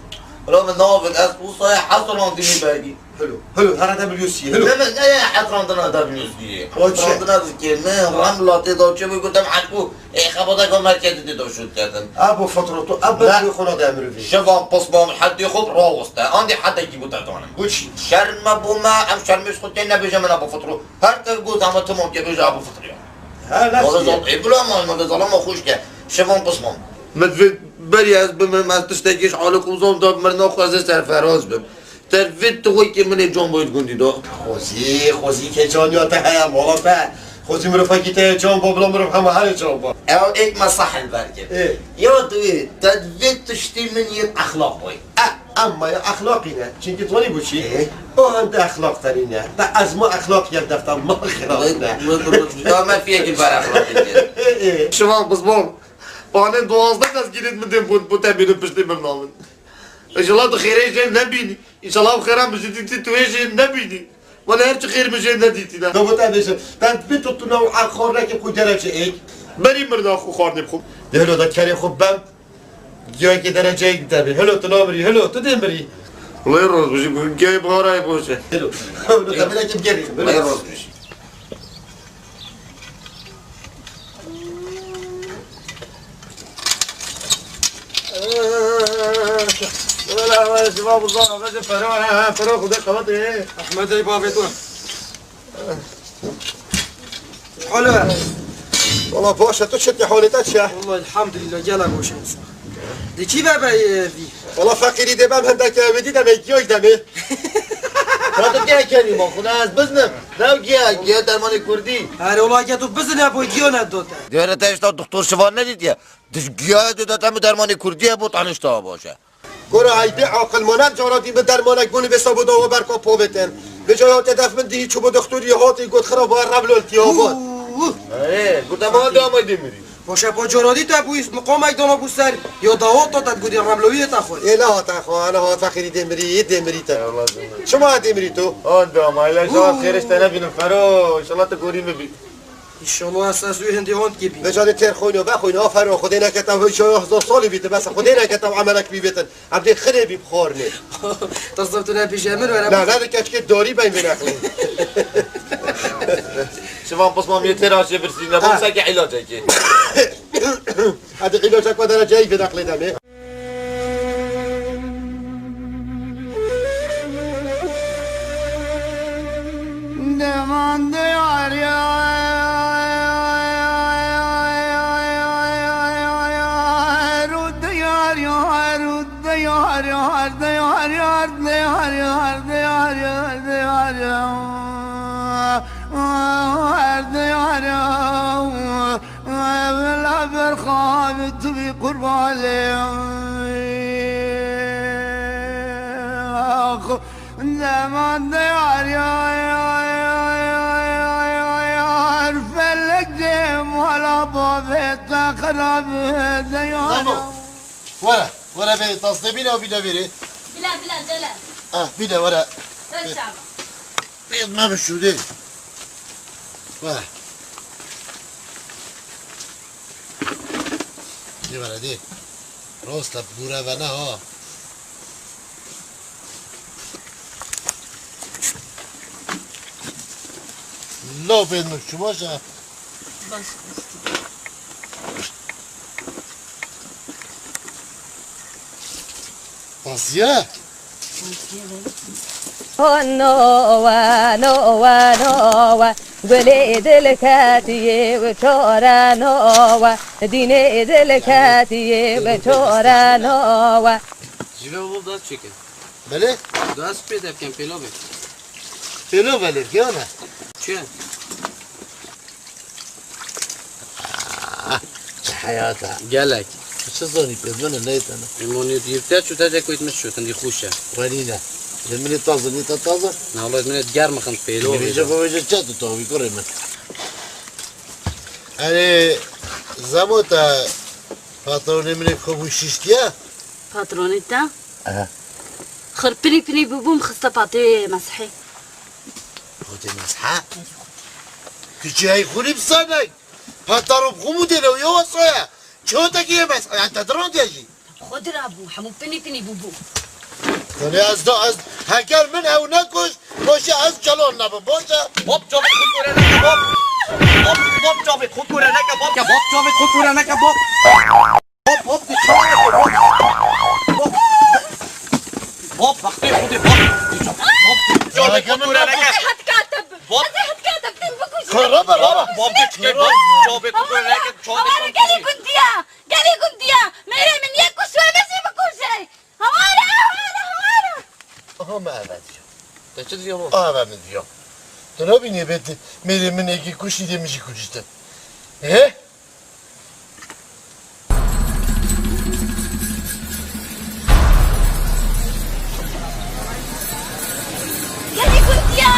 Bira, min neavêt, ez wisa hesirandî min berkî. Hilo, hilo, here te biliyorsun, hilo. Ne, ne, ne, hetrandina te biliyorsun. O çi? Hetrandina zikir, ne, Ramla tê da çi bû, gotem, hek bû. E, xebata ka merkezi tê da şut kerdin. Ebo fatro tu, ebe Ne. tu xona de emri. Şevan pisman hadi xo rawiste. Andi hadi ki bu tetanim. Bu çi? Şerme bu me, em şermiş xo tê nebêje min Ebo Fatro. Her te got ama tamam ke bêje Ebo Fatro ya. Ha, nasıl? Wala zat, e, bula ma, ma zalama xoş ke. Şevan pisman. Min divê berî ez bimim, ez tiştekî ji alî xwe zam da, mirina xwe ez ê serferaz bim. Te vê tu wekî min ê can boyî gundî da. Xwezî, xwezî ke caniya te heye, mala te. Xwezî mirovekî te ye can ba, bila mirov hema herê can ba. Ew êk me sah li ber kir. Ê. Ya divê, te vê tiştî min yên exlaq boyî. Eh, emma ya exlaqî ne. Çimkî tu zanî bo çi? Ê. O hende exlaq te nîne. Te ezma exlaq yek defter ma xirab ne. Wê, wê, wê, wê, ya me fiyekî ber exlaqî kir. Ê, ê. Şivan qizman. Panên duwazdeh ez girêt min dêm xwe, bo te bînin piştê min navin. Înşallah tu xêrê jê nebînî. Înşallah bi xêra min jî dîtî tu ê jê nebînî. Wele her çi xêr min jê nedîtî ne. Da bo te bêjim. Te bi tu tu nav a xarnekê xwe gerek çi êk. Berî mirina xwe xarnê xwe. Dê hilo da kerê xwe bem. Giyayekê dereceyek te bê. Hilo tu namirî, hilo tu dê mirî. Wele roz bijî, giyayê bihara ye boş e. Hilo. Hilo te bêle kim gerî. Wele roz bijî. Wele, wele, şiva buzan, wele, pera, pera, Xwedê qewet e. Ehmed ey bavê tu. Hol e. Wala baş e, tu çi te holê te çi ye? Wala elhamdülillah, gelek baş e. Di kî ve be, e, vî? Wala feqîrî dê bem hindek, e, wê dî demê, giyayek demê. Ya tu kê kerî ma, xwina ez biznim. Ne giya, giya dermanê kurdî. Her ola ke tu bizine bo giyo ne dote. Diyare te işte doktor şivan ne dîtiye? Di giya de te mi dermanê kurdî ye bo tanişta baş e. Gora heydê aqilmane cara dî bi dermanek bûnî vê sabo dawa berka povêtin. Vêca ya te def min dî çû bo doktorî hatî got xira ba Reblol tiya got. Ee, got ama da ama demirî. Baş e, pa cara dî te bûyî miqamek dana bû ser. Ya dawa ta te gotî Reblolî ta xwe. Ê, ne hate xwe, ne hate xirî demirî, demirî te. Eyvallah canım. Çima demirî tu? Hande ama, ile şawa xêrişte nebînim fero. İnşallah te gorî mi bî. Înşallah ez, ez wê hindê hond kê bî. Vêca dê têr xwîno, vexwîno, aferin, Xwedê neke te hişa ya hezar salî bîtin, bes Xwedê neke te emelek bî bêtin. Em dê xirê bî bixwarinê. Tasdem tu ne pêşe min were. Na, ne de keçikê darî ben vê nexlê. Şivan pismam yê têra çê birsî, ne, ha, bom seke îlacekê. Hadi îlacek ve dereceyî vê nexlê demê. Evla berxan tu bî qurbanê. Ax, deman de yar, yar, yar, felek de mala bavê te xirab de yar. Tamam. Were, were bê tasdê bîne û bîne vêrê. Bila, bila, cele. Ah, bîne were. Ser çava. Bê me bi şûdê. Were. Dê were dê. Rosta bûre ve ne ha. Lopên min çi baş e? Baş. Pasiye? Nowe, nowe, nowe, gulê dil ketiyê bi çare nowe, dînê dil ketiyê bi çare nowe. Ji ve û dest çêkin. Belê? Dest pê de bikin, pêlo be. Pêlo belê, giyane. Çi? Ah, çi heyat e. Gelek. Tu çi zanî pê min e, neytene. Îmonê dîr te çû te cek wêt min şûtin dî xûş e. Wenîne. Lê min ê taze, nê te taze? Na, wele min ê germ xin pêlo. Vêce xwe vêce çet û tavî kurê min. Erê, Zemo te patronê min ê ku bû şiştiye? Patronê te? Aha. Xir pinî pinî bûbûm xiste patê mesihê. Patê mesihê? Tu çi hey xurî bisanek? Pataro bi xwe mûdê lew yo soya. Çotekî ye mes-, ya te dirandiye jî. Xwe dirabû, hemû pinî pinî bûbû. Tolê ez da ez, heger min ew nekuşt, boşe ez çalon nabim, boşe. Hop, çavê xwe kure neke, hop. Hop, hop, çavê xwe kure neke, hop. Ya, hop, çavê xwe kure neke, hop. Hop, hop, hop. Hop, bextê xwe dê, hop. Hop, çavê xwe kure neke. Ez ê hetka te bim. Hop. Ez ê hetka te bim, bikujî. Kara be, raba. Hop, hop, çavê xwe kure neke, çavê xwe kure neke. Gelê gundiya, gelê gundiya. Ha, me eve diya. Te çi diya baba? Eve min diya. Tu nabînî bê mêrê min êkê kuştî dê min jî kuştin. He? Gelê kuntiya!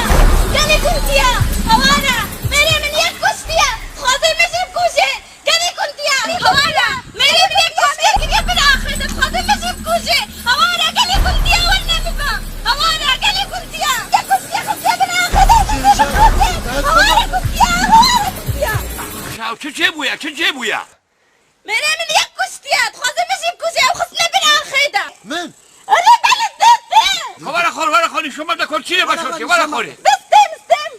Gelê kuntiya! Hawara! Mêrê min yek kuştiye! Dixwaze min jî bikuje! Gelê kuntiya! Hawara! Mêrê min yek kuştiye kiriye bin axê de! Dixwaze min jî bikuje! Hawara! Gelê kuntiya werne biba! Hawara! Gelê kuntiya! Yek kuştiye xisiye bin axê de! Hawara kuntiya! Hawara kuntiya! Ya çi çêbûye? Çi çêbûye? Mêrê min yek kuştiye, dixwaze min jî bikuje, ew xistine bin axê de. Min? Erê, belê, dê, dê. Were xor, were xor, nîşoma de kor çî lê başortê, were xorê. Bistêm, bistêm.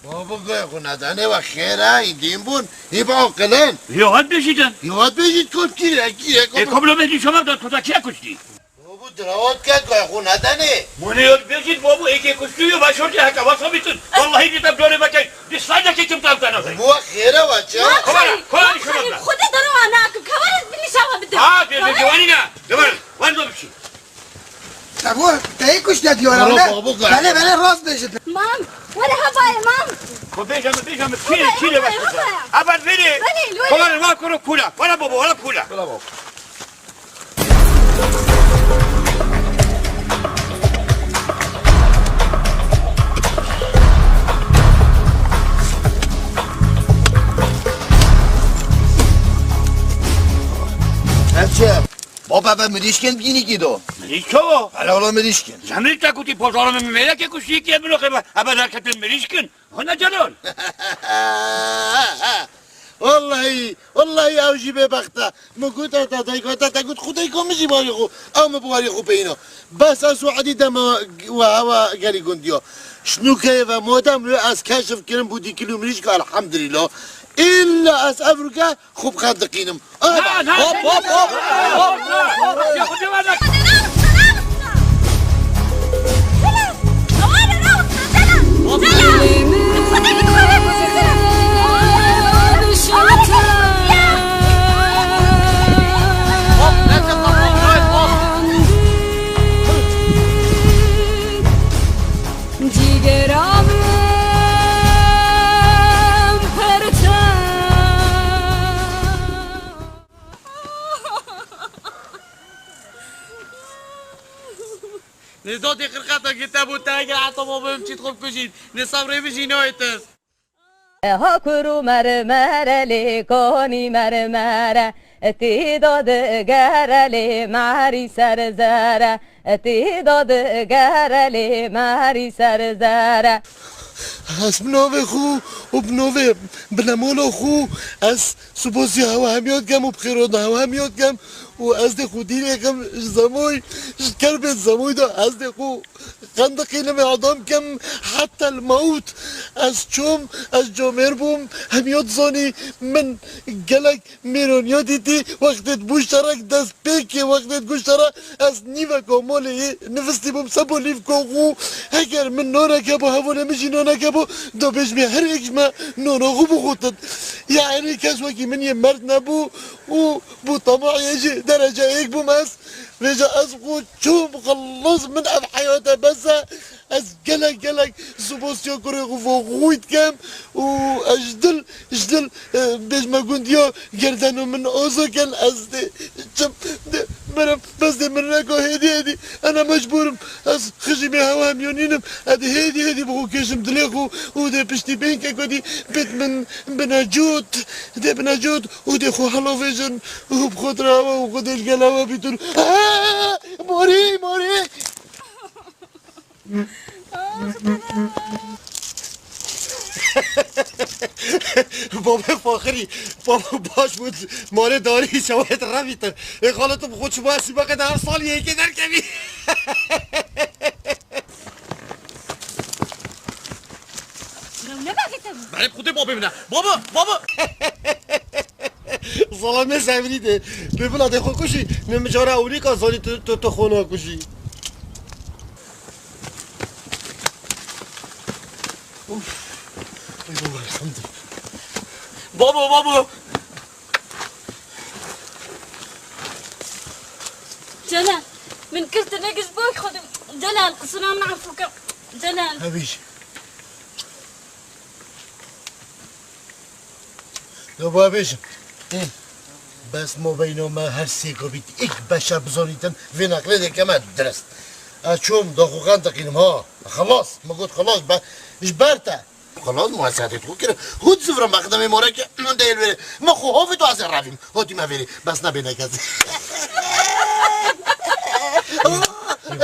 Babo, goya xwe nedane, we xêr e, î dîn bûn, hî bi aqilin. Yo, hat bêjîtin. Yo, hat bêjît, kot kî re, kî re, Ê, kot. Koblo me nîşoma de, tu da kî kuştî? Babo, dirawat ke, goya xwe nedane. Mune yol bêjît, babo, êkê kuştî yo, başortê heke, wasa bîtin. Wallahî dî te dorê vekey. Di sadece kim tam tanı. Bu xêre wa çi? Ma Kobana, xalî, kobana ma nişan xalî, bırakma. Xwedê dero ana kim. Kaweriz bin nişan bide. Ha, de, de, de, wani ne? De, wani, wani de bir şey. Te bu, te ilk üç ne diyor Bro, abi? Bro, bro. Bele, bele, rast bêjit. Mam, were hevaye, mam. Bu bêjeme, bêjeme, çile, çile bak. Hevaye, hevaye. Aban beni. Beni, beni. Kobana, wa kuru kula. Wala baba, wala kula. Wala baba. Ev çi? Baba, ve mirîşkin bînî kî do? Mirîş çawa? Hele ola mirîşkin. Zemrî te kutî pozarım mêleke kuşî ki ebin o xeba. Ebe derketin mirîşkin. Hona Celal. Wallahî, wallahî ew jî bêbext e. Min got, te, te, te, te, te got, Xwedê ku min jî barê xwe, ew min bi warê xwe peyîna. Bes ez û Edî dema we hewa gelî gundiya. Şnûkeyê ve modem wê ez keşif kirim bû dîkil û mirîşka, elhamdulillah. Îlla ez evroke xwe bi xendiqînim. Na, na, hop, hop, hop, hop, hop, hop. Ya, bu ne var lan? Cîgera min perte. Nêzatê xirqeta gite bû te, eger heta ma bim çît xwe bikujît. Nê sebrê bijî nayê te. Eha kuru mermere lê kanî mermere, tî da digere lê merî ser zere, tî da digere lê merî ser zere. Ez bi navê xwe û bi navê binemola xwe ez sibosiya hewa hemiya dikem û bi xêrana hewa hemiya dikem û ez dê xwe dîrê kim ji zemoy, ji kerbên zemoy de ez dê xwe xendiqînim, îdam kim hetel mewt. Ez çûm, ez camêr bûm, hemiya dizanî min gelek mêraniya dîtî, wextê bû şerek dest pê kê, wextê ku şera ez nîveka malê yê nivistî bûm, sebo lîvka xwe, heger min nanek hebû, hevalê min jî nanek hebû, da bêjmê her êk ji me nana xwe bixutin. Yanî kes wekî min yê merd nebû û bû temahê jî derece êk bûm ez. Vêca ez xwe çûm, xelas min ev heyate bes e. Ez gelek gelek sibosiya kurê xwe vo xwî dikem û ez ji dil, ji dil, e, bêjme gundiya gerdeno min ozo ken ez dê çim dê mirim, bes dê mirineka hêdî hêdî. Ena mecbûrim ez xijîmê hewa hemyonînim. Ez dê hêdî hêdî bi xwe kêşim dilê xwe û dê piştî bênkek wedî bêt min binecot, dê binecot û dê xwe helovêjin û bi xwe dirawa û xwe dê li gel hewa bîtin. Aa! Morî, morî! Babê faxirî, baba baş bû, malê darî şewayet revîtir. Ê xalo tu bi xwe çima sîbaqê de her sal yekê derkevî. Rew ne bavê te bû? Berê xwedê babê min e. Baba, baba! Zalamê sevrî de. Lê bila dê xwe kujî. Ne min cara ewlî ka zanî tu, tu, tu xwe nakujî. Uf. Ey baba, elhamdülillah. Babo, babo. Cana, min kir tu ne giş bak xwedê. Celal, qisûra min efû ke. Celal. Hevî jî. Ya ba bêjim. Ê. Bes mobeyno me her sê kovît ek beşe bizanîtin vê neqlê dê keme dirist. Ez çûm daxuxan diqînim ha. Xelas. Me got xelas be. Ji ber te. Xelas muesiyetê xwe kirin. Hût zivra mexdemê moreke. Hûn de yê li vêrê. Me xwe hovît û ez ê revîm. Hotî me vêrê. Bes nebêne kesî.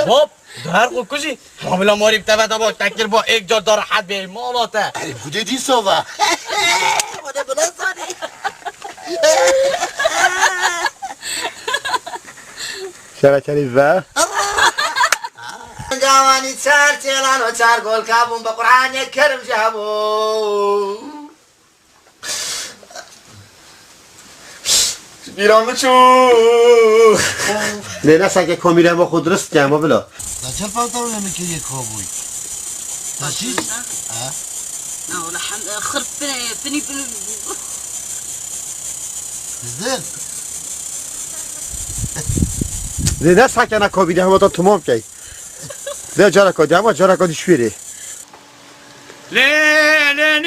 Hop. Her xwe kujî. Hamila morî bi te ve de bak tekir ba ek car da rehet bê mala te. Erê gudê dîsa va. Wede bi ne zanî. Şerekerî ve. Gawanî çar çêlan û çar golka bûn bi Qur'anê kerim ji hemû. Bîra min çû. Lê ne seke komîrê me xwe dirist ke, me bila. Da çel pantolonê min kiriye kabûy. Da çi? Ha? Na wala hem xirp bine, bini bini. Bizdin. Lê ne seke na komîrê me da tamam key. Lê cara ka, ama cara ka dişwêrê. Lê, lê,